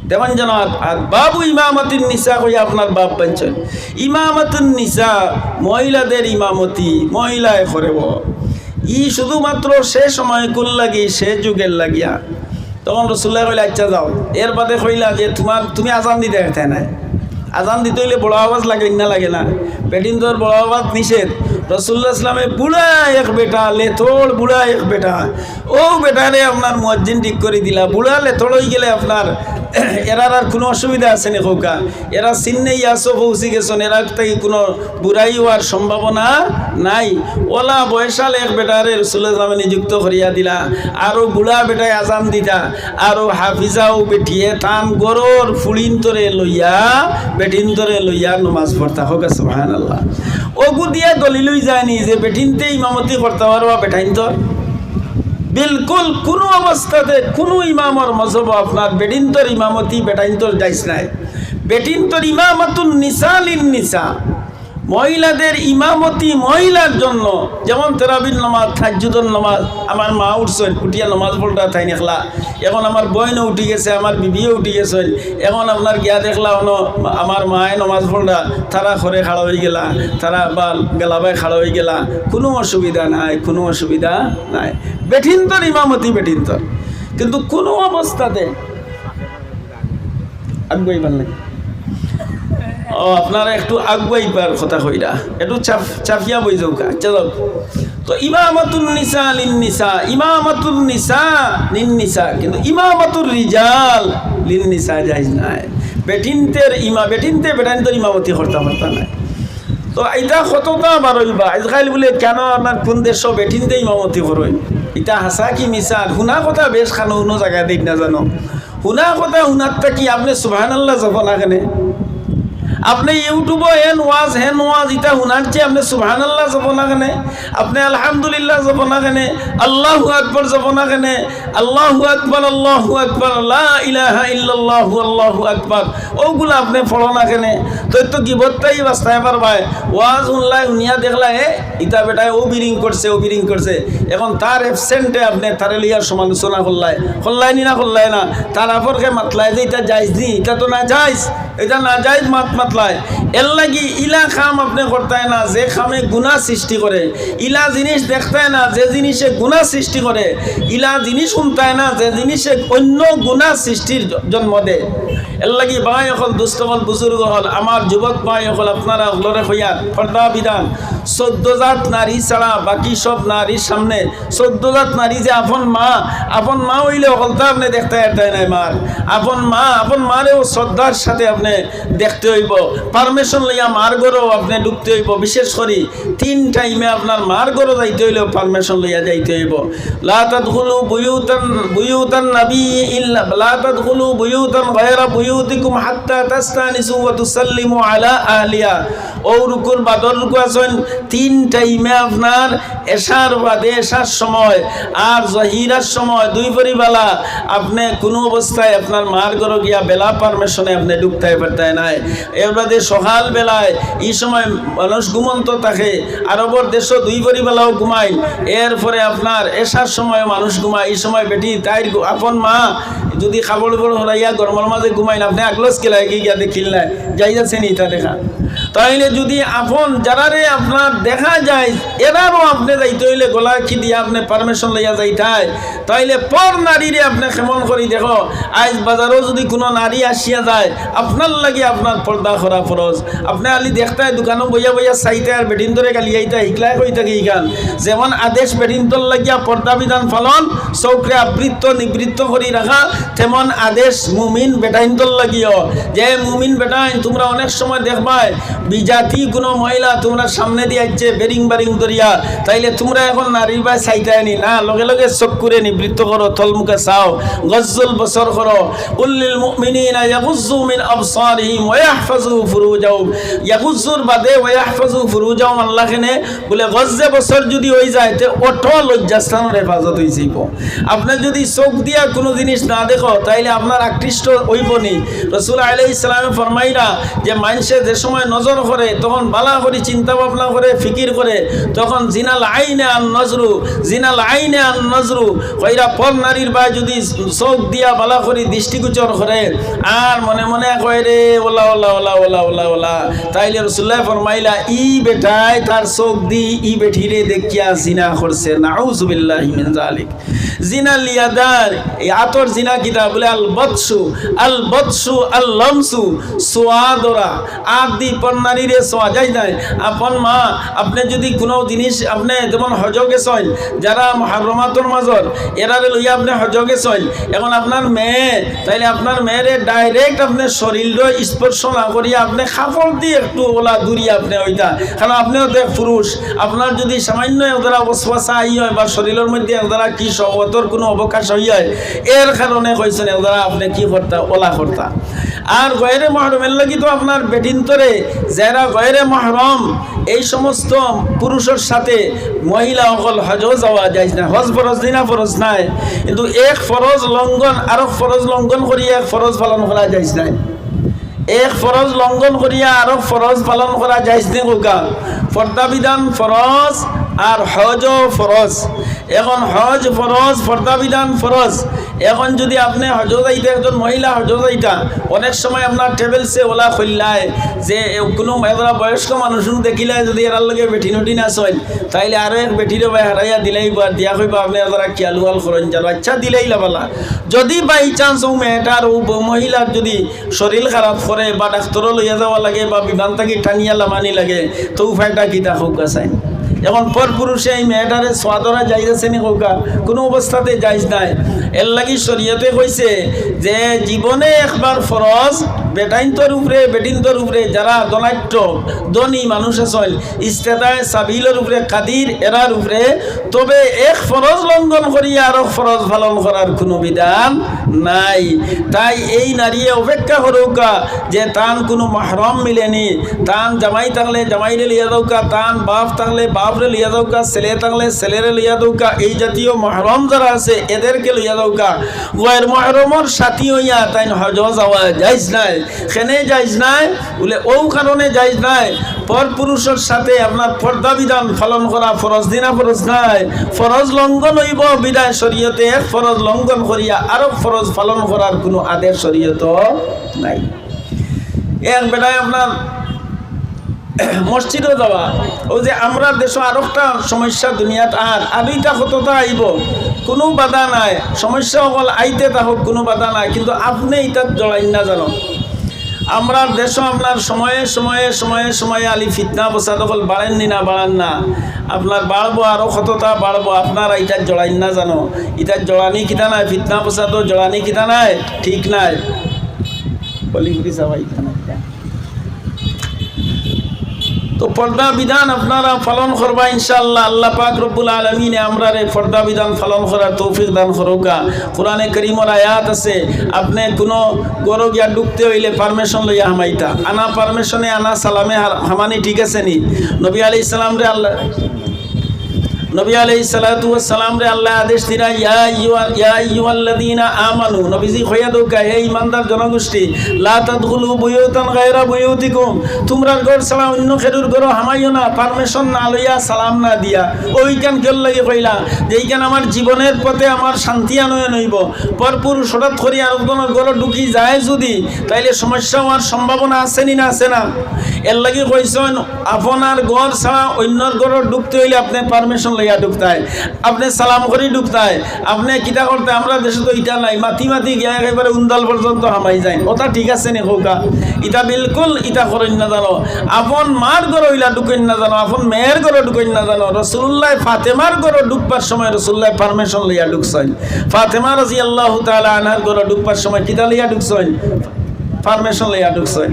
দেখইন যেন আর, আর বাবু ইমামাতিন নিসা কইয়া আপনার বাপ বানছইন। ইমামাতুন নিসা, মহিলাদের ইমামতি, মহিলায় করেবো। ই শুধুমাত্র সে সময়কুর লাগি, সে যুগর লাগিয়া। তখন রসুল্লায় কইলা, "আইচ্ছা, যাও।" এর বাদে কইলা যে, "তুমার, তুমি আজান দিতায় পারতায় নায়। আজান দিতে অইলে বড় আওয়াজ লাগে না, লাগে না? বেটিন্তর বড় আওয়াজ নিষেধ।" রসুল্লাহ ইসলামে বুড়া এক বেটা, লেথড় বুড়া এক বেটা, অউ বেটারে আপনার মুয়াজ্জিন ঠিক করি দিলা। বুড়া লেথড় অইগেলে আপনার এরার আর কুনু অসুবিধা আছে নি কউক্কা? এরা সিন্নে ইয়াসো পৌঁছি গেছইন, এরার থাকি কুনু বুড়াই অওয়ার সম্ভাবনা নাই। অলা বয়সাল এক বেটারে রসুল্লাহ ইসলামে নিযুক্ত করিয়া দিলা, আর অউ বুড়া বেটায় আজান দিতা, আর অউ হাফিজা অউ বেটিয়ে তান ঘরর ফুড়িন্তরে লইয়া, বেটিন্তরে লইয়া নমাজ পড়তা। কউক্কা সুবহানাল্লাহ। অগু দিয়া দলিল অইযায়নি যে বেটিন্তে ইমামতি করতা পারবা বেটাইন্তর? বিলকুল কুনু অবস্থাতে কুনু ইমামর মজহবো আপনার বেটিন্তর ইমামতি বেটাইন্তর জায়েজ নায়। বেটিন্তর ইমামাতুন নিসা লিন নিসা, মহিলাদের ইমামতি মহিলার জন্য, যেমন তেরাবির নামাজ, তাহাজ্জুদর নামাজ। আমার মা উঠছইন, উঠিয়া নামাজ পড়রা তাইন একলা। এখন আমার বইনও উঠি গেছে, আমার বিবিও উঠি গেছইন। এখন আপনার গিয়া দেখলা অনো আমার মায়ে নামাজ পড়রা, তারা ঘরে খাড়া অইগেলা, তারা বা গেলাবায় খাড়া অইগেলা, কুনু অসুবিধা নাই, কুনু অসুবিধা নাই। বেটিন্তর ইমামতি বেটিন্তর, কিন্তু কুনু অবস্থাতে আগুয়াইবার নায়। ও, আপনারা একটু আগুয়াইবার কথা কইরা, একটু চাপ-, চাপিয়া বই যাউক্কা। আইচ্ছা, যাউক। তো ইমামাতুন নিসা লিন নিসা, ইমামাতুন নিসা লিন নিসা, কিন্তু ইমামাতুর রিজাল লিন নিসা জায়েজ নায়। বেটিন্তের ইমা-, বেটিন্তে বেটাইন্তর ইমামতি করতা পারতা নায়। তো ইতা কততা বারইবা? আইজকাইল বুলে কেনে আপনার কুন দেশো বেটিন্তে ইমামতি করইন? ইতা হাছা কি মিছা? হুনা কথা বেশ খানো হুনো জাগাত দেইন না জানো। হুনা কথা হুনার থাকি আপনে সুবহানাল্লাহ জপো না কেনে? আপনে YouTube-ও হেন ওয়াজ, হেন ওয়াজ, ইতা হুনার চেয়ে আপনে সুবহানাল্লাহ জপো না কেনে? আপনে আলহামদুলিল্লাহ জপো না কেনে? আল্লাহু আকবার জপো না কেনে? আল্লাহু আকবার, আল্লাহু আকবার, লা ইলাহা ইল্লাল্লাহু, আল্লাহু আকবার। অগুলা আপনে পড়ো না কেনে? তো, তো গিবত থাকি বাঁচতায় পারবায়। ওয়াজ হুনলায়, হুনিয়া দেখলায়, এ, ইতা বেটায় অউ বিরিং করছে, অউ বিরিং করছে। এখন তার absent-এ আপনে তারে লইয়া সমালোচনা করলায়। করলায় নি না করলায় না? তার আপনরে মাতলায় যে ইতা জায়েজ নি, ইতা তো নাজায়েজ, ইতা নাজায়েজ মাত মাতলায়। এরলাগি ইলা কাম আপনে করতায় না, যে কামে গুনা সৃষ্টি করে। ইলা জিনিস দেখতায় না, যে জিনিসে গুনা সৃষ্টি করে। ইলা জিনিস হুনতায় না, যে জিনিসে অইন্য গুনা সৃষ্টির জ-, জন্ম দেয়। এরলাগি ভাই অকল, দুস্ত অকল, বুজুর্গ অকল, আমার যুবক ভাই অকল, আপনারা অকলরে কইয়ার, পর্দা বিধান, চৌদ্দ জাত নারী ছাড়া বাকি সব নারীর সামনে, চৌদ্দ জাত নারী যে আপন মা, আপন মা অইলে অকলতা আপনে দেখতায় পারতায় নায় মার। আপন মা, আপন মারেও শ্রদ্ধার সাথে আপনে দেখতে অইবো। Permission লইয়া মার ঘরো আপনে ঢুকতে অইবো। বিশেষ করি তিন time-এ আপনার মার ঘরো যাইতে অইলেও permission লইয়া যাইতে অইবো। লা তাদখুলু বুয়ুতান, বুয়ুতান নাবী ইল্লা, লা তাদখুলু বুয়ুতান গায়রা বুয়ুতিকুম হাত্তা তাস্তানিসু ওয়া তুসাল্লিমু আলা আহলিহা। অউ রুকুর বাদর রুকু আছইন, তিন time-এ আপনার এশার বাদে, এশার সময় আর জহিরার সময় দুই পরিবালা আপনে কুনু অবস্থায় আপনার মার ঘরো গিয়া বেলা permission-এ আপনে ঢুকতায় পারতায় নায়। এর বাদে সকাল বেলায় ই সময় মানুষ ঘুমন্ত থাকে, আরবর দেশো দুই পরিবালাও ঘুমাইন। এরপরে আপনার এশার সময় মানুষ ঘুমায়, ই সময় বেটি তাইর ঘু-, আপন মা যুদি কাপড় উপর হরাইয়া গরমর মাঝে ঘুমাইন, আপনে আগলস কিলা এগিয়ে গিয়া দেখিল নায়, জায়েজ আছে নি ইতা দেখা? তাইলে যুদি আপন যারারে আপনার দেখা যায়, এরারও আপনে যাইতে অইলে গলা কি দিয়া আপনে permission লইয়া যাইতায়, তাইলে পর নারীরে আপনে কেমন করি দেখো। আইজ বাজারো যুদি কুনু নারী আসিয়া যায়, আপনার লাগি আপনার পর্দা করা ফরজ। আপনে খালি দেখতায় দোকানো বইয়া বইয়া চাইতায় আর বেটিন্তরে গালিয়াইতায়, হিকলায় কই থাকি ইখান। যেমন আদেশ বেটিন্তর লাগিয়া পর্দা বিধান পালন, চউখরে আবৃত্ত নিবৃত্ত করি রাখা, তেমন আদেশ মুমিন বেটাইন্তর লাগিও। যে মুমিন বেটাইন তুমরা অনেক সময় দেখবায় বিজাতি কুনু মহিলা তুমরার সামনেদি আইছে বেরিং বারিং ধরিয়া, তাইলে তুমরা অখন নারীর বায় চাইতায় নি না, লগে লগে চউখরে নিবৃত্ত করো, তলমুখা চাও, গজ্জুল বসর করো। কুল্লিল মুমিনিনা ইয়াগুজ্জু মিন আবসারিহিম ওয়া ইয়াহফাজু ফুরুজাহুম। ইয়াগুজ্জুর বাদে ওয়া ইয়াহফাজু ফুরুজাহুম আনলা কেনে? বুলে গজ্জে বসর যুদি অইযায়, তে অটো লজ্জাস্থানর হেফাজত অইযিবো। আপনে যুদি চউখ দিয়া কুনু জিনিস না দেখো, তাইলে আপনার আকৃষ্ট অইবো নি। রসুল আলাইহিস সালামে ফরমাইরা যে মানষে যে সময় নজর করে, তখন বালা করি চিন্তা ভাবনা করে, ফিকির করে, তখন জিনাল আইনে আন নজরু, জিনাল আইনে আন নজরু। কইরা পর নারীর বায় যুদি চউখ দিয়া বালা করি দৃষ্টিগোচর করে, আর মনে মনে কয় রে, OLA, OLA, OLA, OLA, OLA, OLA, তাইলে রসুল্লায় ফরমাইলা, ই বেটায় তার চউখ দি ই বেটিরে দেখিয়া জিনা করছে। নাউজুবিল্লাহি মিন জালিক। জিনাল ইয়াদার, এই আতর জিনা কিতা? বুলে আল বতশু, আল বতশু, আল লমসু, ছোঁয়া ধরা। আত দি পর নারীরে ছোঁয়া যায় নায়। আপন মা, আপনে যুদি কুনু জিনিস, আপনে যেমন হজো গেছইন, যারা মুহাররমাতর মাজর, এরারে লইয়া আপনে হজো গেছইন, অখন আপনার মেয়ে, তাইলে আপনার মেয়েরে direct আপনে শরীলর স্পর্শ না করিয়া আপনে কাপড় দি একটু ওলা দূরিয়া আপনে অইতা। কারণ আপনেও তো এক পুরুষ, আপনার যুদি সামান্য একদারা ওয়াসওয়াসা আই অয় বা শরীলর মধ্যে একদারা কি শহওয়াতর কুনু অবকাশ অই অয়, এর কারণে কইছইন একদারা আপনে কি করতা, ওলা করতা। আর গয়রে মহরমর লাগি তো আপনার বেটিন্তরে, যারা গয়রে মহরম, এই সমস্ত পুরুষর সাথে মহিলা অকল হজো যাওয়া জায়েজ নায়। হজ ফরজ নি না? ফরজ নায়, কিন্তু এক ফরজ লঙ্ঘন আরক ফরজ লঙ্ঘন করিয়া এক ফরজ পালন করা জায়েজ নায়। এক ফরজ লঙ্ঘন করিয়া আরক ফরজ পালন করা জায়েজ নি কউক্কা? পর্দা বিধান ফরজ আর হজও ফরজ। অখন হজ ফরজ, পর্দা বিধান ফরজ। অখন যুদি আপনে হজো যাইতা, একজন মহিলা হজো যাইতা, অনেক সময় আপনার travels এ ওলা কইল্লায় যে এ কুনু একদারা বয়স্ক মানুষ দেখিলায় যুদি এরার লগে বেটি নুটি না চইন, তাইলে আরো এক বেটিরে বায় হারাইয়া দিলাইবা, আর দিয়া কইবা আপনে একদারা খিয়াল উয়াল করইন জানো। আচ্ছা, দিলাইলা বালা। যুদি by chance অউ মেয়েটার, অউ ব-, মহিলার যুদি শরীল খারাপ করে বা ডাক্তরো লইয়া যাওয়া লাগে বা বিমান থাকি টানিয়া লামানি লাগে, তে উপায়টা কিতা কউক্কা চাইন? অখন পরপুরুষে এই মেয়েটারে ছোঁয়া ধরা জায়েজ আছে নি কউক্কা? কুনু অবস্থাতে জায়েজ নায়। এর লাগি শরীয়তে কইছে যে জীবনে একবার ফরজ বেটাইন্তর উপরে, বেটিন্তর উপরে, যারা ধনাঢ্য, ধনী মানুষ আছইন, ইস্তেতায় সাবিলর উপরে কাদির, এরার উপরে, তবে এক ফরজ লঙ্ঘন করিয়া আরক ফরজ পালন করার কুনু বিধান নাই। তাই এই নারীয়ে অপেক্ষা করউক্কা যে তান কুনু মাহরম মিলেনি, তান জামাই থাকলে জামাইরে লইয়া যাউক্কা, তান বাপ থাকলে বাপরে লইয়া যাউক্কা, ছেলে থাকলে ছেলেরে লইয়া যাউক্কা, এই জাতীয় মাহরম যারা আছে এদেরকে লইয়া যাউক্কা। গয়র মাহরমর সাথী অইয়া তাইন হজো যাওয়া জায়েজ নায়। কেনে জায়েজ নায়? বুলে অউ কারণে জায়েজ নায়, পরপুরুষর সাথে আপনার পর্দা বিধান পালন করা ফরজ নি না? ফরজ নায়, ফরজ লঙ্ঘন অইবো। বিধায় শরীয়তে এক ফরজ লঙ্ঘন করিয়া আরক ফরজ পালন করার কুনু আদেশ শরীয়তো নাই। এক বেটায় আপনার মসজিদো যাওয়া, অউ যে আমরার দেশো আরকটা সমস্যা দুনিয়াত, আর আরইটা কততা আইবো, কুনু বাধা নাই, সমস্যা অকল আইতে থাকউক, কুনু বাধা নাই, কিন্তু আপনে ইতাত জড়াইন না জানো। আমরার দেশো আপনার সময়ে সময়ে, সময়ে সময়ে আলি ফিতনা ফসাদ অকল বাড়ের নি না বাড়ের না? আপনার বাড়বো, আরো কততা বাড়বো, আপনারা ইতাত জড়াইন না জানো। ইতাত জড়ানি কিতা নায়, ফিতনা ফসাদো জড়ানি কিতা নায়, ঠিক নায়। বলি বুঝি সবাই ইতা নায়। তো পর্দা বিধান আপনারা পালন করবা ইনশাআল্লাহ। আল্লাহ পাক রব্বুল আলামিনে আমরারে পর্দা বিধান পালন করার তৌফিক দান করউক্কা। কোরআনে করিমর আয়াত আছে, আপনে কুনু ঘরো গিয়া ঢুকতে অইলে permission লইয়া হামাইতা। আনা permission এ আনা সালামে হা-, হামানি ঠিক আছে নি? নবী আলাইহিস সালামরে আল্লাহ, নবী আলাইহিস সালাতু ওয়াস সালামরে আল্লায় আদেশ দিরা, "ইয়া আইয়ুহা-, ইয়া আইয়ুহাল্লাযীনা আমানু", নবীজি কইয়া দেউক্কা, "হে ঈমানদার জনগোষ্ঠী, লা তাদখুলু বুয়ুতান গায়রা বুয়ুতিকুম", তুমরার ঘর ছাড়া অইন্য কেউর ঘরো হামাইও না, permission না লইয়া, সালাম না দিয়া। অউ ইখান কিওর লাগি কইলা? যে ইখান আমার জীবনের পথে আমার শান্তি আনয়ন অইবো। পরপুরুষ হঠাৎ করি আরকজনর ঘরো ঢুকি যায় যুদি, তাইলে সমস্যা অওয়ার সম্ভাবনা আছে নি না আছে না? এর লাগি কইছইন, আপনার ঘর ছাড়া অইন্যর ঘরো ঢুকতে অইলে আপনে permission ইয়া ঢুকতায়, আপনে সালাম করি ঢুকতায়, আপনে কিতা করতে, আমরা দেশো তো ইটা নাই, মাতি মাতি গিয়া একেবারে উন্দাল পর্যন্ত হামাই যাইন। ওটা ঠিক আছে নি কউক্কা? ইটা বিলকুল ইটা করইন না জানো, আপন মার ঘরো ইলা ঢুকইন না জানো, আপন মেয়ের ঘরো ঢুকইন না জানো। রসুলুল্লায় ফাতেমার ঘরো ঢুকবার সময় রসুলুল্লায় permission লইয়া ঢুকছইন। ফাতেমা রাদিয়াল্লাহু তাআলা আনহার ঘরো ঢুকবার সময় কিতা লইয়া ঢুকছইন? Permission লইয়া ঢুকছইন।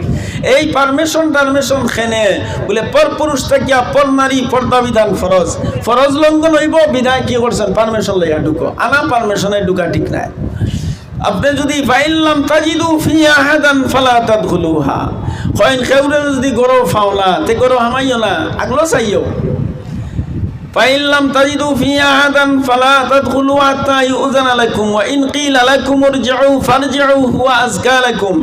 এই permission টারমিশন কেনে বুলে, পরপুরুষ থাকিয়া পরনারী পর্দা বিধান ফরজ। ফরজ লঙ্ঘন অইবো, বিধায় কি করছইন? Permission লইয়া ঢুকো। আনা permission এ ঢুকা ঠিক নায়। আপনে যুদি فإن لم تجدوا فيها أحدا فلا تدخلوها, কইন কেউরে যুদি ঘরো পাও না, তে ঘরো হামাইও না, আগলো চাইও। فإن لم تجدوا فيها أحدا فلا تدخلوا حتى يؤذن لكم وإن قيل لكم ارجعوا فارجعوا هو أزكى لكم।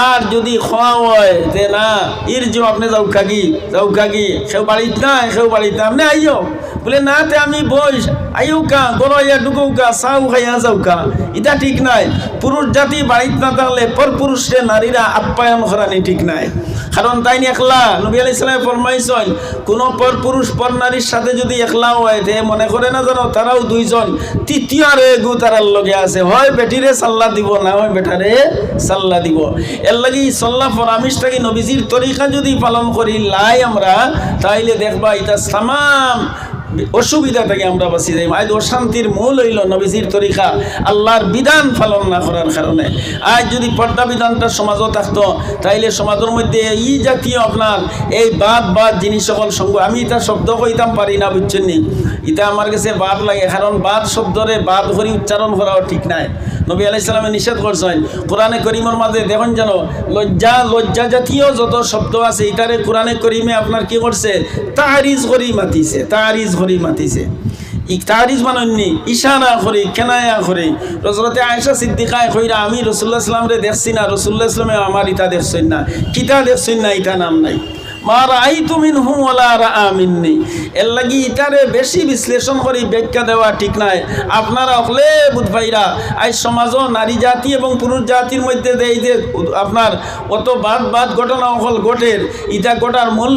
আর যুদি কওয়া অয় যে না, ইরজিউ, আপনে যাউক্কা গি, যাউক্কা গি, কেউ বাড়িত নাই, কেউ বাড়িত নাই, আপনে আইও। বুলে না, তে আমি বই, আইউক্কা, ঘরো আইয়া ঢুকউক্কা, চাও খাইয়া যাউক্কা। ইটা ঠিক নায়। পুরুষ জাতি বাড়িত না থাকলে পরপুরুষরে নারীরা আপ্যায়ন করানি ঠিক নায়। কারণ তাইন একলা, নবী আলাইহিস সালামে ফরমাইছইন, কুনু পরপুরুষ পরনারীর সাথে যুদি একলা অয়, তে মনে করে না জানো তারাও দুইজন, তৃতীয় আরো এগু তারার লগে আছে, হয় বেটিরে সাল্লা দিবো, না হয় বেটারে সাল্লা দিবো। এরলাগি ই সাল্লা পরামিশ থাকি নবীজির তরিকা যুদি পালন করি লাই আমরা, তাইলে দেখবা ইতা তামাম অসুবিধা থাকি আমরা বাঁচি যাইমু। আইজ অশান্তির মূল অইলো নবীজির তরিকা, আল্লার বিধান পালন না করার কারণে। আইজ যুদি পর্দা বিধানটা সমাজো থাকতো, তাইলে সমাজর মধ্যে ই জাতীয় আপনার এই বাদ বাদ জিনিস অকল সঙ্গ, আমি ইতা শব্দ কইতাম পারি না, বুঝছইন নি? ইতা আমার গেছে বাদ লাগে, কারণ বাদ শব্দরে বাদ করি উচ্চারণ করাও ঠিক নায়। নবী আলাইহিস সালামে নিষেধ করছইন। কোরআনে করিমর মাঝে দেখইন জানো, লজ্জা, লজ্জা জাতীয় যত শব্দ আছে, ইতারে কোরআনে করিমে আপনার কি করছে? তারিজ করি মাতিছে, তারিজ করি মাতিছে। ই তারিজ মানইন নি, ইশারা করি, কেনায়া করি। হযরতে আয়েশা সিদ্দিকায় কইরা, আমি রাসূলুল্লাহ সাল্লামরে দেখছি না, রাসূলুল্লাহ সাল্লামে আমার ইতা দেখছইন না। কিতা দেখছইন না, ইতা নাম নাই। মা রাআইতু মিনহু ওয়ালা রাআ মিন্নি। এরলাগি ইতারে বেশি বিশ্লেষণ করি ব্যাখ্যা দেওয়া ঠিক নায়। আপনারা অকলে বুঝ পাইরা, আইজ সমাজো নারী জাতি এবং পুরুষ জাতির মধ্যে যে এই যে আপনার অত বাদ বাদ ঘটনা অকল ঘটের, ইতা ঘটার মূল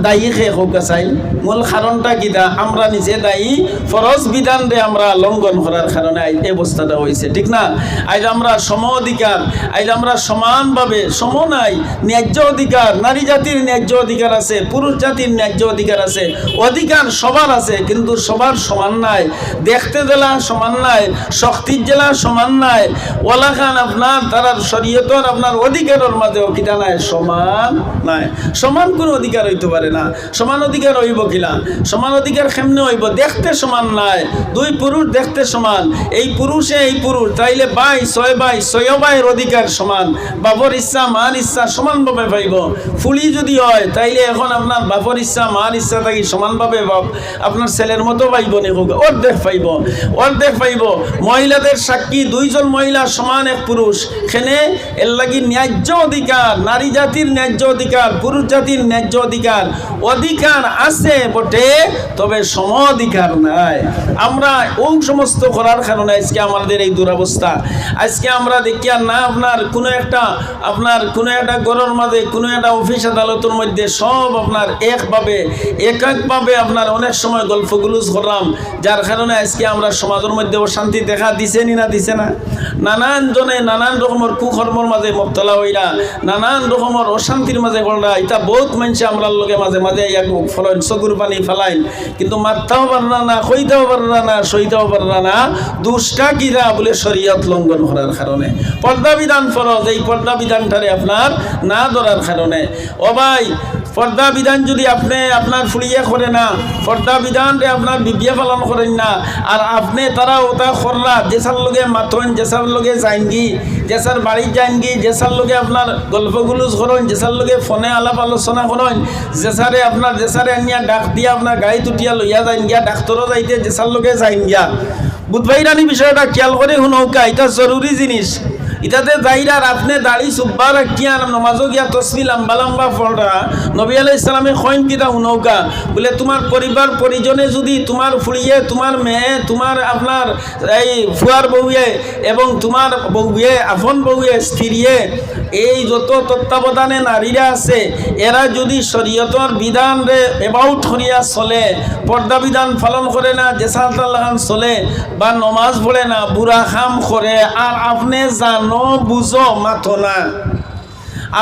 দায়ী কে কউক্কা চাইন? মূল কারণটা কিতা? আমরা নিজে দায়ী, ফরজ বিধানরে আমরা লঙ্ঘন করার কারণে আইজ এই অবস্থাটা অইছে, ঠিক না? আইজ আমরা সম অধিকার, আইজ আমরা সমানভাবে, সম নাই, ন্যায্য অধিকার, নারী জাতির ন্যায্য অধিকার আছে, পুরুষ জাতির ন্যায্য অধিকার আছে, অধিকার সবার আছে, কিন্তু সবার সমান নায়। দেখতে যেলা সমান নায়, শক্তির যেলা সমান নায়, ওলাখান আপনার তারার শরীয়তর আপনার অধিকারর মাঝেও কিতা নায়, সমান নায়। সমান কুনু অধিকার অইতো পারে না। সমান অধিকার অইবো কিলা? সমান অধিকার কেমনে অইবো? দেখতে সমান নায়। দুই পুরুষ দেখতে সমান, এই পুরুষে এই পুরুষ, তাইলে ভাই, ছয় ভাই, ছয় ভাইর অধিকার সমান। বাপর ইচ্ছা, মার ইচ্ছা সমানভাবে পাইবো। ফুড়ি যুদি অয়, তাইলে এখন আপনার বাপর ইচ্ছা, মার ইচ্ছা থাকি সমানভাবে বাপ আপনার ছেলের মতো পাইবো নি? কউক্কা, অর্ধেক পাইবো, অর্ধেক পাইবো। মহিলাদের সাক্ষী, দুইজন মহিলা সমান এক পুরুষ। কেনে? এরলাগি ন্যায্য অধিকার, নারী জাতির ন্যায্য অধিকার, পুরুষ জাতির ন্যায্য অধিকার, অধিকার আছে বটে, তবে সম অধিকার নাই। আমরা অউ সমস্ত করার কারণে আইজকে আমাদের এই দুরবস্থা। আইজকে আমরা দেখিয়ার না আপনার কুনু একটা, আপনার কুনু একটা ঘরর মাঝে, কুনু একটা অফিস আদালতর মধ্যে সব আপনার একভাবে, এক একভাবে আপনার অনেক সময় গল্প গুজব করলাম, যার কারণে আইজকে আমরা সমাজর মধ্যে অশান্তি দেখা দিছে নি না দিছে না? নানান জনে নানান রকমর কুকর্মর মাঝে মুবতলা অইরা, নানান রকমর অশান্তির মাঝে পড়রা, ইতা বউত মানষে আমরার লগে মাঝে মাঝে আইয়া ফলাইন, চকুর পানি ফালাইন, কিন্তু মাততাও পাররা না, কইতাও পাররা না, সইতাও পাররা না। দুষটা কিতা? বুলে শরীয়ত লঙ্ঘন করার কারণে। পর্দা বিধান ফরজ, এই পর্দা বিধানটারে আপনার না ধরার কারণে। ও ভাই, পর্দা বিধান যুদি আপনে আপনার ফুড়িয়ে করে না, পর্দা বিধানরে আপনার বিবিয়ে পালন করইন না, আর আপনে তারা ওটা কররা, যেসার লগে মাতইন, যেসার লগে যাইনগি, যেসার বাড়িত যাইনগি, যেসার লগে আপনার গল্প গুজব করইন, যেসার লগে ফোনে আলাপ আলোচনা করইন, যেসারে আপনার, যেসারে আনিয়া ডাক দিয়া আপনার গাড়িত উঠিয়া লইয়া যাইন গিয়া, ডাক্তরও যাইতে যেসার লগে যাইন গিয়া। বুঝ পাইরা নি বিষয়টা? খেয়াল করি হুনউক্কা, ইটা জরুরি জিনিস। ইতাতে যাইরা আর আপনে দাড়ি সুব্বা রাখিয়া আর নমাজো গিয়া তসবি লম্বা লম্বা পড়রা। নবী আলাইহিস সালামে কইন কিতা হুনউক্কা, বুলে, তুমার পরিবার পরিজনে যুদি তুমার ফুড়িয়ে, তুমার মেয়ে, তুমার আপনার এই ফুয়ার বউয়ে এবং তুমার বউয়ে, আপন বউয়ে, স্ত্রীয়ে, এই যত তত্ত্বাবধানে নারীরা আছে, এরা যুদি শরীয়তর বিধানরে about করিয়া চলে, পর্দা বিধান পালন করে না, যেছান তার লাখান চলে, বা নমাজ পড়ে না, বুরা কাম করে, আর আপনে জানো বুঝো, মাতো না।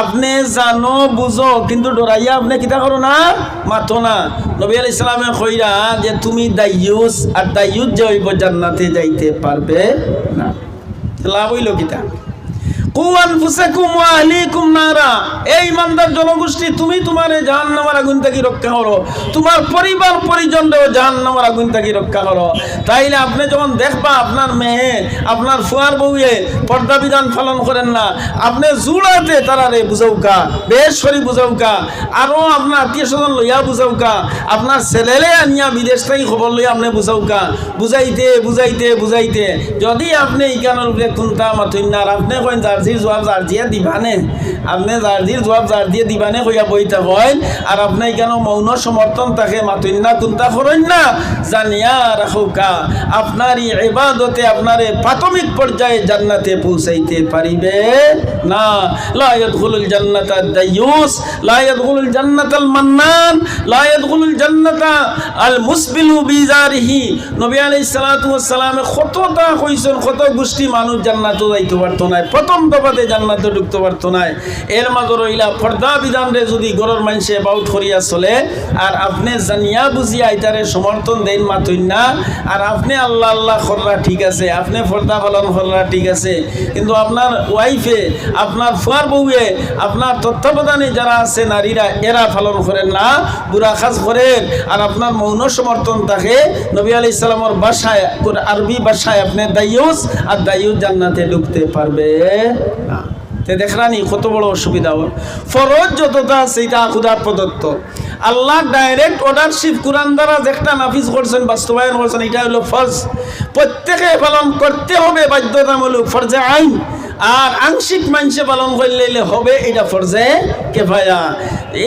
আপনে জানো বুঝো, কিন্তু ডরাইয়া আপনে কিতা করো না, মাতো না। নবী আলাইহিস সালামে কইরা যে তুমি দাইয়ুস, আর দাইয়ুস যে অইবো জান্নাতে যাইতে পারবে না। লাভ অইলো কিতা? কু আনফুসাকুম ওয়া আহলিকুম নারা। এই ইমানদার জনগোষ্ঠী, তুমি তুমারে জাহান্নামর আগুন থাকি রক্ষা করো, তুমার পরিবার পরিজনরেও জাহান্নামর আগুন থাকি রক্ষা করো। তাইলে আপনে যখন দেখবা আপনার মেয়ে, আপনার ফুয়ার বউয়ে পর্দা বিধান পালন করের না, আপনে জুড়াতে তারারে বুঝাউক্কা, বেশ করি বুঝাউক্কা, আরো আপনার আত্মীয় স্বজন লইয়া বুঝাউক্কা, আপনার ছেলেরে আনিয়া বিদেশ থাকি খবর লইয়া আপনে বুঝাউক্কা, বুঝাইতে বুঝাইতে বুঝাইতে যুদি আপনে ইখানর উপরে কুন্তা মাতইন না, আর আপনে কইন যার জির জুয়াব যার জিয়ে দিবানে, আপনে যার জির জুয়াব যার জিয়ে দিবানে কইয়া বই থাকইন, আর আপনে ইখানো মৌন সমর্থন থাকে, মাতইন না, কুন্তা করইন না, জানিয়া রাখউক্কা, আপনার ই ইবাদতে আপনারে প্রাথমিক পর্যায়ে জান্নাতে পৌঁছাইতে পারিবে না। লা ইয়াদখুলুল জান্নাতাদ দাইয়ুস, লা ইয়াদখুলুল জান্নাতাল মান্নান, লা ইয়াদখুলুল জান্নাতা আল মুসবিলু বিজারিহি। নবী আলাইহিস সালাতু ওয়াস সালামে কততা কইছইন, কত গোষ্ঠী মানুষ জান্নাতো যাইতো পারতো নায়, প্রথম দফাতে জান্নাতো ঢুকতো পারতো নায়। এর মাঝে রইলা পর্দা বিধানরে যুদি ঘরর মানষে about করিয়া চলে, আর আপনে জানিয়া বুঝিয়া ইতারে সমর্থন দেইন, মাতইন না, আর আপনে আল্লাহ আল্লাহ কররা ঠিক আছে, আপনে পর্দা পালন কররা ঠিক আছে, কিন্তু আপনার ওয়াইফে, আপনার ফুয়ার বউয়ে, আপনার তত্ত্বাবধানে যারা আছে নারীরা, এরা পালন করের না, বুরা কাজ করের, আর আপনার মৌন সমর্থন থাকে। নবী আলাইহিস সালামর ভাষায়, আরবি ভাষায় আপনে দাইয়ুস, আর দাইয়ুস জান্নাতে ঢুকতে পারবে না। তে দেখরানি কত বড় অসুবিধা অর। ফরজ যততা আছে ইতা খুদার প্রদত্ত। আল্লাহ direct ordership কোরআন দ্বারা যেটা নাফিজ করছইন, বাস্তবায়ন করছইন, ইটা অইলো ফরজ। প্রত্যেকে পালন করতে হবে বাধ্যতামূলক, ফরজে আইন। আর আংশিক মানষে পালন করলে অইলে হবে, ইটা ফরজে কেফায়া।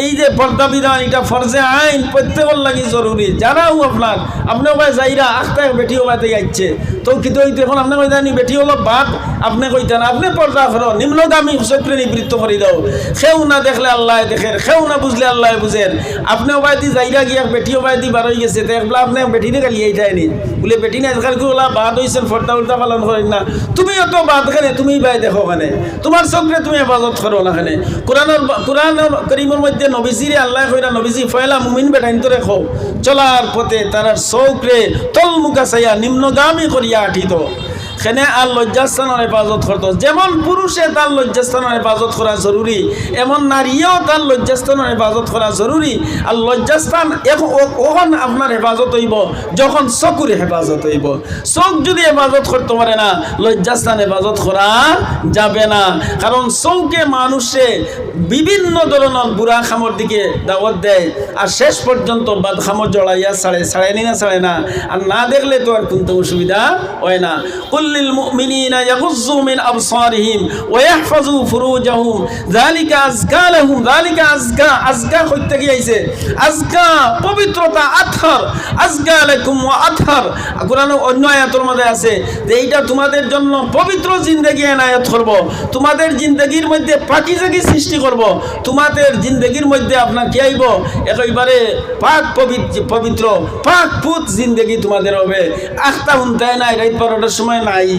এই যে পর্দা বিধান, ইটা ফরজে আইন, প্রত্যেকর লাগি জরুরি। যারাও আপনার, আপনে ওবায় যাইরা, আখতা এক বেটি ওবায় থাকি আইছে, তো কিতা অইতো এখন আপনে কইতা নি, বেটি অকল বাদ, আপনে কইতা না, আপনে পর্দা করো, নিম্নগামী চউখরে নিবৃত্ত করি দেও। কেউ না দেখলে আল্লায় দেখের, কেউ না বুঝলে আল্লায় বুঝের। আপনে ওবায়দি যাইরা গিয়া এক বেটি ওবায়দি বার অইগেছে, তে একবেলা আপনে বেটিরে গালি আইতায় নি, বুলে বেটি না আজকাল কি ওলা বাদ অইছইন, পর্দা উর্দা পালন করইন না, তুমিও তো বাদ কেনে, তুমি বায় দেখো কেনে, তুমার চউখরে তুমি হেফাজত করো না কেনে। কোরআনর, কোরআনর করিমর মধ্যে নবীজিরে আল্লায় কইরা, নবীজি পয়লা মুমিন বেটাইন্তরে কও, চলার পথে তারার চউখরে তলমুখা চাইয়া নিম্নগামী করিয়া আটিতো। কেনে আর লজ্জাস্থানর হেফাজত করতো। যেমন পুরুষে তার লজ্জাস্থানর হেফাজত করা জরুরি, এমন নারীয়েও তার লজ্জাস্থানর হেফাজত করা জরুরি। আর লজ্জাস্থান এখ-, অ-, অখন আপনার হেফাজত অইবো, যখন চউখর হেফাজত অইবো। চউখ যুদি হেফাজত করতো পারে না, লজ্জাস্থান হেফাজত করা যাবে না। কারণ চউখে মানুষে বিভিন্ন ধরনর বুরা কামর দিকে দাওয়াত দেয়, আর শেষ পর্যন্ত বাদ কামো জড়াইয়া ছাড়ে, ছাড়ে নি না ছাড়ে না, আর না দেখলে তো আর কুন্তা অসুবিধা অয় না। কুল লিল মুমিনিনা ইয়াগুজ্জু মিন আবসারিহিম ওয়া ইয়াহফাজু ফুরুজাহুম যালিকা আজকা লাহুম। যালিকা আজকা, আজকা কই থাকি আইছে? আজকা, পবিত্রতা, আতহার, আজকা লাকুম ওয়া আতহার। কোরআনর অন্য আয়াতর মধ্যে আছে যে ইটা তোমাদের জন্য পবিত্র জিন্দেগি এনায়েত করব, তোমাদের জিন্দেগির মধ্যে পাকিজাগি সৃষ্টি করব, তোমাদের জিন্দেগির মধ্যে আপনার কি আইব? একেবারে পাক পবিত্র, পবিত্র, পাক পুত জিন্দেগি তোমাদের হবে। আখতা হুনতায় নায়, রাইত বারোটার সময় নাই।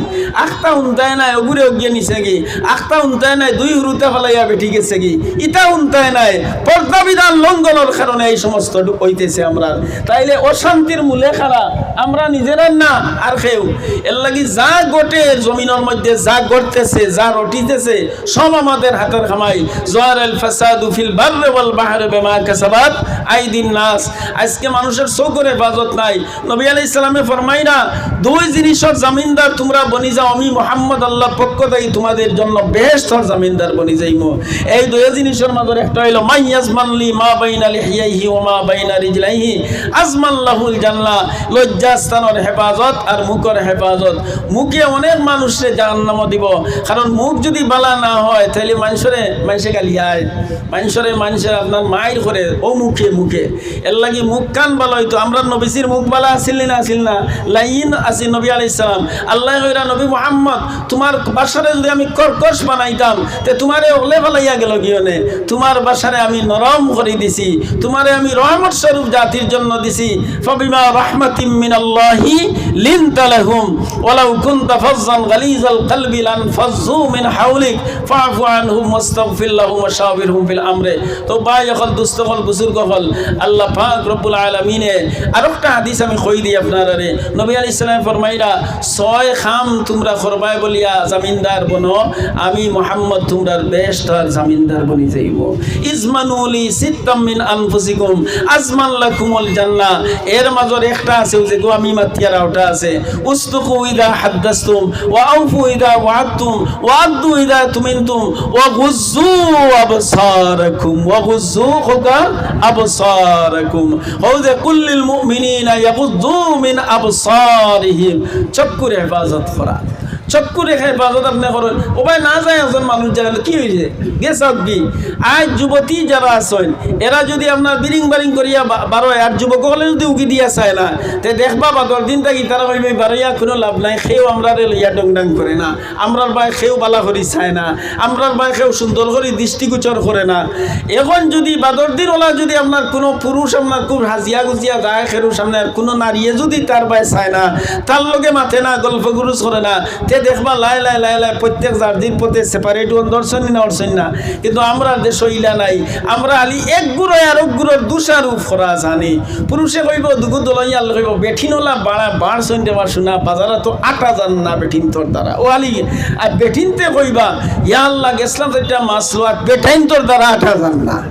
আখতা হুনতায় নায়, অগুরে অগিয়ে নিছেগি। আখতা হুনতায় নায়, দুই হুরুতা ফালাইয়া বেটি গেছেগি। ইতা হুনতায় নায়, পর্দা বিধান লঙ্ঘনর কারণে এই সমস্ত ডু-, অইতেছে আমরার। তাইলে অশান্তির মূলে কারা? আমরা নিজেরার না, আর কেউ? এর লাগি যা ঘটের জমিনর মধ্যে, যা ঘটতেছে, যা রটিতেছে, সব আমাদের হাতের কামাই। জাহারাল ফাসাদু ফিল বাররি ওয়াল বাহরি বিমা কাসাবাত আইদিন নাস। আজকে মানুষের চউখর হেফাজত নাই। নবী আলাইহিস সালামে ফরমাইরা, দুই জিনিসর জামিনদার তোমরা বনি যাও, আমি মুহাম্মদ আল্লাহর পক্ষ থাকি তোমাদের জন্য বেহেশতর জামিনদার বনি যাইমু। এই দুই জিনিসর মাঝে একটা অইলো, মান ইয়াজমান লি মা বাইনা লিহিয়াইহি ওয়া মা বাইনা রিজলাইহি আজমান লাহুল জান্নাহ। লজ্জাস্থানর হেফাজত আর মুখর হেফাজত। মুখে অনেক মানুষরে জাহান্নামো দিবো, কারণ মুখ যদি বালা না হয়, তাইলে মানষরে মানষে গালিয়ায়, মানষরে মানষে আপনার মাইর করে, অউ মুখে মুখে। এরলাগি মুখখান বালা অইতো। আমরার নবীজির মুখ বালা আছিল নি না আছিল না? লাইয়িন আছিল নবী আলাইহিস সালাম। আল্লায় কইরা, নবী মুহাম্মদ, তুমার ভাষারে যদি আমি কর্কশ বানাইতাম, তে তুমারে অকলে ফালাইয়া গেলোগি অনে। তুমার ভাষারে আমি নরম করি দিছি, তুমারে আমি রহমত স্বরূপ জাতির জন্য দিছি। ফাবিমা রাহমাতিম মিনাল্লাহি লিনতা লাহুম ওয়ালাউ কুনতা ফাজ্জান গালিজাল কলবি লানফাজ্জু মিন হাওলিক ফাআফু আনহুম ওয়াস্তাগফির লাহুম ওয়াশাওরিহুম ফিল আমরে। তো ভাই অকল, দুস্ত অকল, বুজুর্গ অকল, আল্লাহ পাক রব্বুল আলামিনে আরোকটা হাদিস আমি কই দেই আপনারারে। নবী আলাইহিস সালাম ফরমাইরা, ছয় কাম তুমরা করবায় বলিয়া জামিনদার বনো, আমি মুহাম্মদ তুমরার বেহেশতর জামিনদার বনি যাইমু। ইজমানু লি সিত্তাম মিন আনফুসিকুম আজমান লাকুমুল জান্নাহ। এর মাঝর একটা আছে, অউ যেগু আমি মাতিয়ার অটা আছে, উসদুকু ইযা হাদ্দাসতুম, ওয়া আউফু ইযা ওয়াআদতুম, ওয়া আদ্দু ইযা তুমিনতুম, ওয়া গুজ্জু আবসারাকুম, ওয়া গুজ্জু কউক্কা আবসারাকুম। অউ যে, কুল্লিল মুমিনিনা ইয়াগুজ্জু মিন আবসারিহিম। চক্ষুর হেফাজত করা। চক্ষুর হেফাজত আপনে করইন। ও ভাই, না যায় একজন মানুষ যায়, কি অইছে? গেছে কি? আইজ যুবতী যারা আছইন, এরা যদি আপনার বিরিং বারিং করিয়া বা-, বারয়, আর যুবক অকলে যদি উকি দিয়া চায় না, তে দেখবা বাদর দিন থাকি তারা কইবা, "বারইয়া কুনু লাভ নাই, কেউ আমরারে লইয়া ডংডাং করে না, আমরার বায় কেউ বালা করি চায় না, আমরার বায় কেউ সুন্দর করি দৃষ্টিগোচর করে না।" এখন যদি বাদর দিন অলা যদি আপনার কুনু পুরুষ আপনার খুব হাজিয়া গুজিয়া যায়, কেউর সামনে আর কুনু নারীয়ে যদি তার বায় চায় না, তার লগে মাতে না, গল্প গুরুজ করে না, তে দেখবা লায় লায় লায় লায় প্রত্যেক যার দিন পথে separate অইন, ধরছইন না, ধরছইন না। কিন্তু আমরার দেশো ইলা নাই। আমরা খালি এক গুরু আর এক গুরুর দোষারোপ করা জানি। পুরুষে কইবো, দুগু দলইয়া আল্লাহ কইবো, "বেটিন অলা বাড়া, বাড়ছইন রে বা সোনা, বাজারো তো আটা যার না বেটিন্তর দ্বারা।" অউ খালি, আর বেটিন্তে কইবা, "ইয়া আল্লাহ, গেছলাম চাইরটা মাছ লওয়াত, বেটাইন্তর দ্বারা আটা যার না।"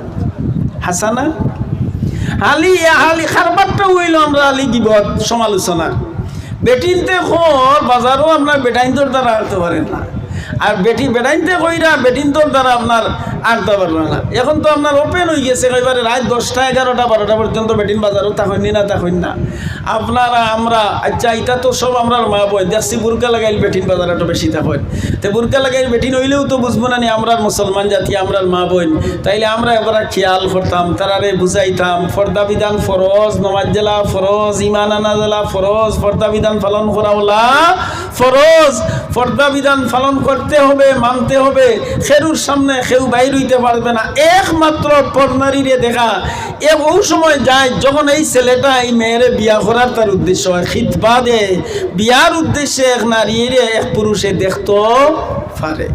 হাছা না? খালি, খালি কারবারটা অইলো আমরা খালি গিবত, সমালোচনা। বেটিন্তে কর, বাজারো আপনার বেটাইন্তর দ্বারা আনতে পারেন না। আর বেটি, বেটাইন্তে কইরা বেটিন্তর দ্বারা আপনার আনতে পারবে না। এখন তো আপনার open অই গেছে, একেবারে রাইত দশটা, এগারোটা, বারোটা পর্যন্ত বেটিন বাজারো থাকইন নি না, থাকইন না। আপনারা, আমরা, আচ্ছা, ইতা তো সব আমরার মা বইন। দেখছি বুরকা লাগাইল বেটিন বাজারো তো বেশি থাকইন। তে বুরকা লাগাইল বেটিন অইলেও তো বুঝবো না নি, আমরার মুসলমান জাতি, আমরার মা বইন। তাইলে আমরা একবার খেয়াল করতাম, তারারে বুঝাইতাম, পর্দা বিধান ফরজ, নমাজ যেলা ফরজ, ইমান আনা যেলা ফরজ, পর্দা বিধান পালন করা অলা ফরজ। পর্দা বিধান পালন করতে হবে, মানতে হবে। কেউর সামনে কেউ বাইর অইতে পারবে না, একমাত্র পরনারীরে দেখা। এ অউ সময় যায় যখন এই ছেলেটা এই মেয়েরে বিয়া করার তার উদ্দেশ্য অয়, খিতবা দেয়, বিয়ার উদ্দেশ্যে এক নারীরে এক পুরুষে দেখতো পারে।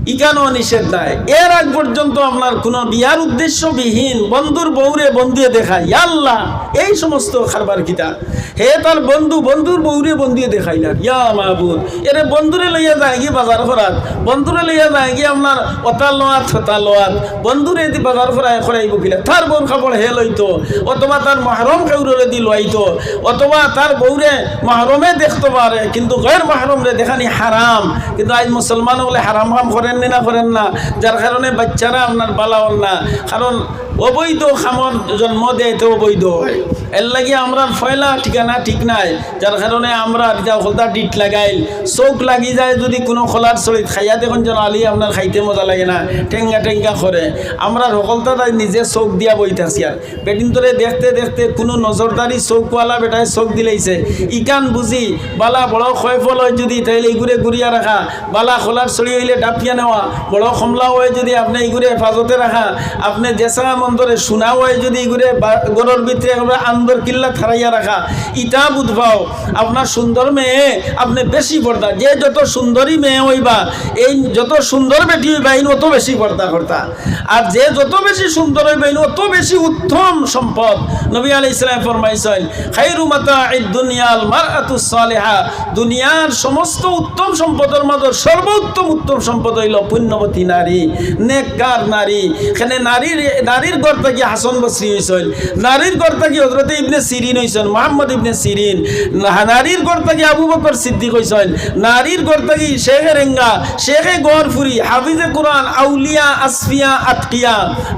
ইখানও নিষেধ নাই। এর আগ পর্যন্ত আপনার কুনু বিয়ার উদ্দেশ্যবিহীন বন্ধুর বউরে বন্ধুয়ে দেখায়, ইয়া আল্লাহ, এই সমস্ত কারবার কিতা? হে তার বন্ধু, বন্ধুর বউরে বন্ধুয়ে দেখাইলা, ইয়া মাবুদ, এরে বন্ধুরে লইয়া যায়গি বাজার করাত, বন্ধুরে লইয়া যায়গি আপনার অতা লওয়াত, হতা লওয়াত, বন্ধুরে দি বাজার করাই, করাইবো কিলা? তার বউর কাপড় হে লইতো, অথবা তার মাহরম কেউররে দি লইতো, অথবা তার বউরে মাহরমে দেখতো পারে, কিন্তু গের মাহরমরে দেখানি হারাম। কিন্তু আইজ মুসলমান অকলে হারাম কাম করইন নি না করইন না, যার কারণে বাইচ্চারা আপনার বালা অর না। কারণ অবৈধ কামর জন্ম দেয় তো অবৈধ অয়। এরলাগি আমরার পয়লা ঠিকানা ঠিক নাই, যার কারণে আমরার ইতা হকলতা ডিট লাগাইল। চউখ লাগি যায় যদি কুনু কলার ছড়িত, খাইয়া দেখইন যেন আলি আপনার খাইতে মজা লাগে না, টেঙ্গা টেঙ্গা করে। আমরার হকলতা তাই নিজে চউখ দিয়া বই থাকছি আর বেটিন্তরে দেখতে দেখতে কুনু নজরদারি চউখওয়ালা বেটায় চউখ দিলাইছে। ইখান বুঝি বালা বড় কয়ফল অয় যদি, তাইলে ইগুরে ঘুরিয়া রাখা, বালা কলার ছড়ি অইলে ডাপিয়া নেওয়া, বড় কমলা অয় যদি আপনে ইগুরে হেফাজতে রাখা, আপনে যেছা মন ধরে সোনা অয় যদি ইগুরে বা-, ঘরর ভিতরে আমরা আন্দর কিল্লা থারাইয়া রাখা, ইতা বুঝবাও। আপনার সুন্দর মেয়ে, আপনে বেশি পর্দা, যে যত সুন্দরী মেয়ে অইবা, এই যত সুন্দর বেটি অইবা, এইন অত বেশি পর্দা করতা। আর যে যত বেশি সুন্দর অইবা, এইন অত বেশি উত্তম সম্পদ। নবী আলাইহিস সালাম ফরমাইছইন, "খাইরু মাতাইদ দুনিয়াল মারআতুস সালিহা", দুনিয়ার সমস্ত উত্তম সম্পদর মাঝে সর্বোত্তম উত্তম সম্পদ অইল পুণ্যবতী নারী, নেককার নারী। এখানে নারীর, নারীর ঘর থাকি হাসান বসরি অইছইন, নারীর ঘর থাকি হযরতে ইবনে সিরিন অইছইন, মুহাম্মদ ইবনে সিরিন। না-, নারীর ঘর থাকি আবু বকর সিদ্দিক অইছইন, নারীর ঘর থাকি শেখে রেঙ্গা, শেখে গহরপুরি, হাফিজে কুরআন, আউলিয়া, আসফিয়া, আতকিয়া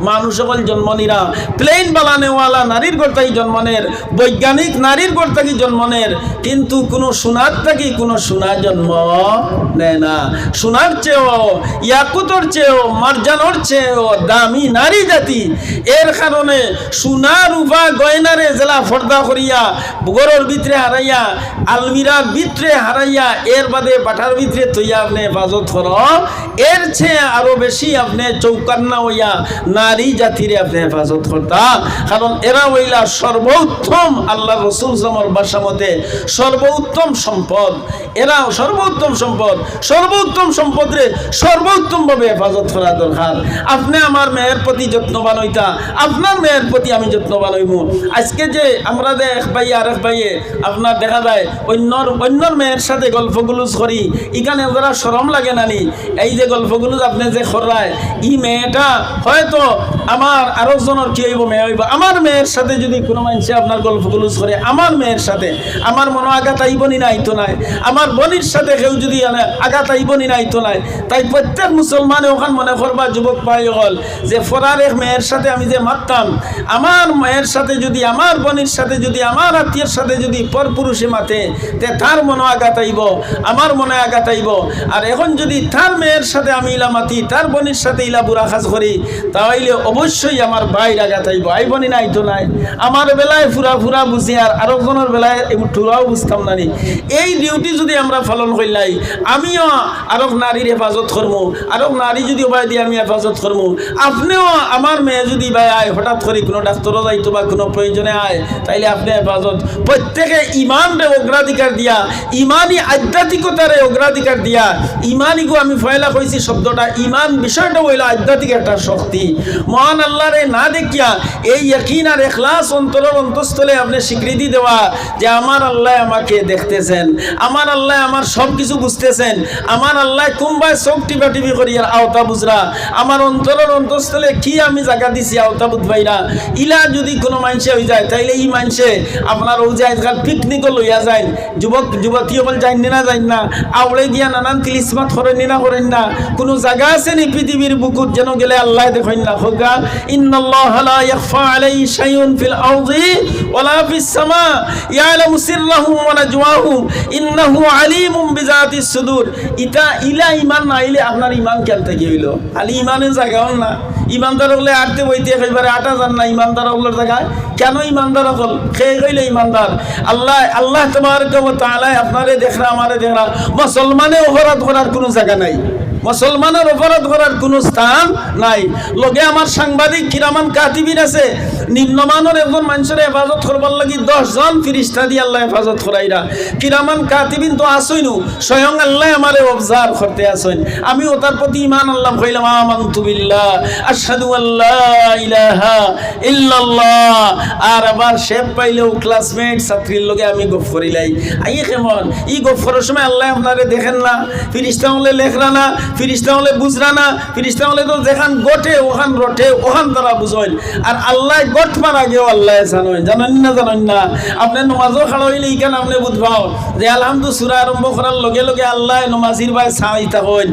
মানুষ অকল জন্ম নিরা। প্লেন বানানেওয়ালা নারীর ঘর থাকি জন্ম নের, বৈজ্ঞানিক নারীর ঘর থাকি জন্ম নের, কিন্তু কুনু সোনার থাকি কুনু সোনা জন্ম নেয় না। সোনার চেয়েও, ইয়াকুতর চেয়েও, মারজানর চেয়েও দামি নারী জাতি। এর কারণে সোনা রূপা গয়নারে যেলা পর্দা করিয়া ঘরর ভিতরে হারাইয়া, আলমিরার ভিতরে হারাইয়া, এর বাদে বাটার ভিতরে থইয়া আপনে হেফাজত করো, এর চেয়ে আরো বেশি আপনে চৌকান্না অইয়া নারী জাতিরে আপনে হেফাজত করতা। কারণ এরা অইলা সর্বোত্তম, আল্লার রসুল সাল্লাল্লাহু আলাইহি ওয়াসাল্লামর ভাষা মতে সর্বোত্তম সম্পদ। এরা সর্বোত্তম সম্পদ, সর্বোত্তম সম্পদরে সর্বোত্তম ভাবে হেফাজত করা দরকার। আপনে আমার মেয়ের প্রতি যত্নবান অইতা, আপনার মেয়ের প্রতি আমি যত্নবান অইমু। আজকে যে আমরা যে এক ভাই আর এক ভাইয়ে আপনার দেখা যায় অন্যর, অন্যর মেয়ের সাথে গল্প গুলুজ করি, ইখানে যারা শরম লাগে না নি? এই যে গল্প গুলুজ আপনে যে কররায়, ই মেয়েটা হয়তো আমার আরক জনর কি অইবো, মেয়ে অইবো। আমার মেয়ের সাথে যদি কুনু মানষে আপনার গল্প গুলুজ করে, আমার মেয়ের সাথে আমার মনো আঘাত আইবো নি না আইতো নায়? আমার বইনর সাথে কেউ যদি আনে, আঘাত আইবো নি না আইতো নায়? তাই প্রত্যেক মুসলমানে অখান মনে করবা, যুবক ভাই অকল, যে ফরার এক মেয়ের সাথে আমি যে মাততাম, আমার মেয়ের সাথে যদি, আমার বইনর সাথে যদি, আমার আত্মীয়র সাথে যদি পরপুরুষে মাতে, তে তার মনো আঘাত আইবো, আমার মনো আঘাত আইবো। আর এখন যদি তার মেয়ের সাথে আমি ইলা মাতি, তার বইনর সাথে ইলা বুরা কাজ করি, তাইলে অবশ্যই আমার ভাইর আঘাত আইবো, আইবো নি না আইতো নায়? আমার বেলায় ফুরা ফুরা বুঝি, আর আরক জনর বেলায় এই টুরাও বুঝতাম না নি। এই ডিউটি যদি আমরা পালন করলাই, আমিও আরক নারীর হেফাজত করমু, আরক নারী যদি ওবায় দিয়ে আমি হেফাজত করমু, আপনেও আমার মেয়ে যদি ভাই আয়, হঠাৎ করি কুনু ডাক্তারও যাইতো বা কুনু প্রয়োজনে আয়, তাইলে আপনে হেফাজত। প্রত্যেকে ইমানরে অগ্রাধিকার দিয়া, ইমানি আধ্যাত্মিকতারে অগ্রাধিকার দিয়া, ইমানিগু আমি পয়লা কইছি শব্দটা, ইমান বিষয়টা অইলো আধ্যাত্মিক একটা শক্তি। মহান আল্লারে না দেখিয়া এই ইয়াকিন আর এখলাস অন্তরর অন্তঃস্থলে আপনে স্বীকৃতি দেওয়া যে আমার আল্লায় আমাকে দেখতেছেন, আমার আল্লায় আমার সব কিছু বুঝতেছেন, আমার আল্লায় কুনবায় চোখ টিপাটিপি করিয়ার অতা বুঝরা, আমার অন্তরর অন্তঃস্থলে কি আমি জাগা দিছি অতা বুঝবায়রা। ইলা যদি কুনু মানষে অইযায়, তাইলে ই মানষে আপনার অউ যে আজকাল পিকনিকও লইয়া যাইন, যুবক যুবতী অকল যাইন নি না যাইন না, আউড়ে গিয়া নানান তিলিসমাত করইন নি না করইন না, কুনু জাগা আছে নি পৃথিবীর বুকুত যেন গেলে আল্লায় দেখইন না? কউক্কা, ইন্নাল্লাহা লা ইয়াখফা আলাইহি শাইউন ফিল আরদি ওয়ালা ফিস সামা, ইয়ালামু সিররাহুম ওয়া নাজওয়াহুম, ইন্নাহু আলিমুম বিজাতিস সুদুর। ইতা ইলা ইমান না আইলে আপনার ইমান কেন থাকি অইলো? খালি ইমানে জাগা অর না। ইমানদার অকলে আটতে বইতে একেবারে আটা যার না ইমানদার অকলর জাগায়। কেন ইমানদার অকল? কে কইলে ইমানদার? আল্লাহ, আল্লাহ তাবারাকা ওয়া তাআলায় আপনারে দেখরা, আমারে দেখরা। মুসলমানে অপরাধ করার কুনু জাগা নাই, মুসলমানর অপরাধ করার কুনু স্থান নাই। লগে আমার সাংবাদিক কিরামান কাতিবিন আছে, নিম্নমানর একজন মানষরে হেফাজত করবার লাগি দশ জন ফিরিস্তা দি আল্লায় হেফাজত করাইরা। কিরামান কাতিবিন তো আছইনউ, স্বয়ং আল্লায় আমারে অবজার্ভ করতে আছইন। আমি অতার প্রতি ইমান আনলাম, কইলাম, আমানতু বিল্লাহ, আশহাদু আল্লা ইলাহা ইল্লাল্লাহ। আর আবার শেপ পাইলেউ ক্লাসমেট ছাত্রীর লগে আমি গফ করিলাই। আইয়ে কেমন? ই গফ করার সময় আল্লায় আপনারে দেখইন না, ফিরিস্তা অকলে লেখরা না, ফিরিস্তা অকলে বুঝরা না, ফিরিস্তা অকলে তো যেখান ঘটে, অখান রটে, অখান তারা বুঝইন। আর আল্লায় ঘটবার আগেউ আল্লায় জানইন, জানইন না, জানইন না? আপনে নমাজও খাড়া অইলে ইখান আপনে বুঝবাও যে আলহামদু সূরা আরম্ভ করার লগে লগে আল্লায় নমাজির বায় চাই থাকইন,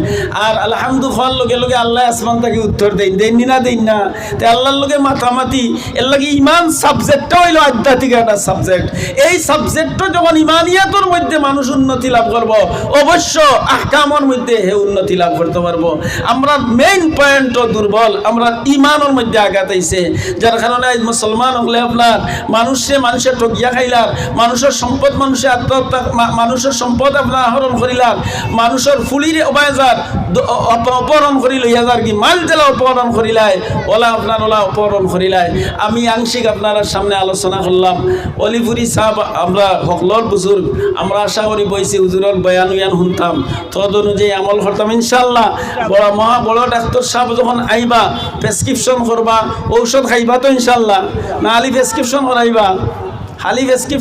আর আলহামদু কওয়ার লগে লগে আল্লায় আসমান থাকি উত্তর দেইন, দেইন নি না, দেইন না? তে আল্লার লগে মাতামাতি, এর লাগি ইমান সাবজেক্টটা অইলো আধ্যাত্মিক একটা সাবজেক্ট। এই সাবজেক্টটা যখন ইমানিয়াতর মধ্যে মানুষ উন্নতি লাভ করবো, অবশ্য আহকামর মধ্যে হে উন্নতি লাভ করতে পারবো। আমরার মেইন পয়েন্টও দুর্বল, আমরার ইমানর মধ্যে আঘাত আইছে, যার কারণে আইজ মুসলমান অকলে আপনার মানষরে মানষে ঠগিয়া খাইলার, মানষর সম্পদ মানষে আত্মহত্যা, মা-, মানষর সম্পদ আপনার আহরণ করিলার, মানষর ফুলিরে অবায়জার দ-, অ-, অপ-, অপহরণ করি লইয়া যারগি, মাল যেলা অপহরণ করিলায়, অলা আপনার অলা অপহরণ করিলায়। আমি আংশিক আপনারার সামনে আলোচনা করলাম। অলিপুরি সাব, আমরা হকলর বুজুর্গ, আমরা আশা করি বইছি হুজুরর বয়ান উয়ান হুনতাম, তদ অনুযায়ী আমল করতাম ইনশাআল্লাহ। বড় মহা বড় ডাক্তার সাব যখন আইবা, প্রেসক্রিপশন করবা, ঔষধ খাইবা তো ইনশাআল্লাহ, না খালি প্রেসক্রিপশন করাইবা? খালি প্রেসক্রিপশন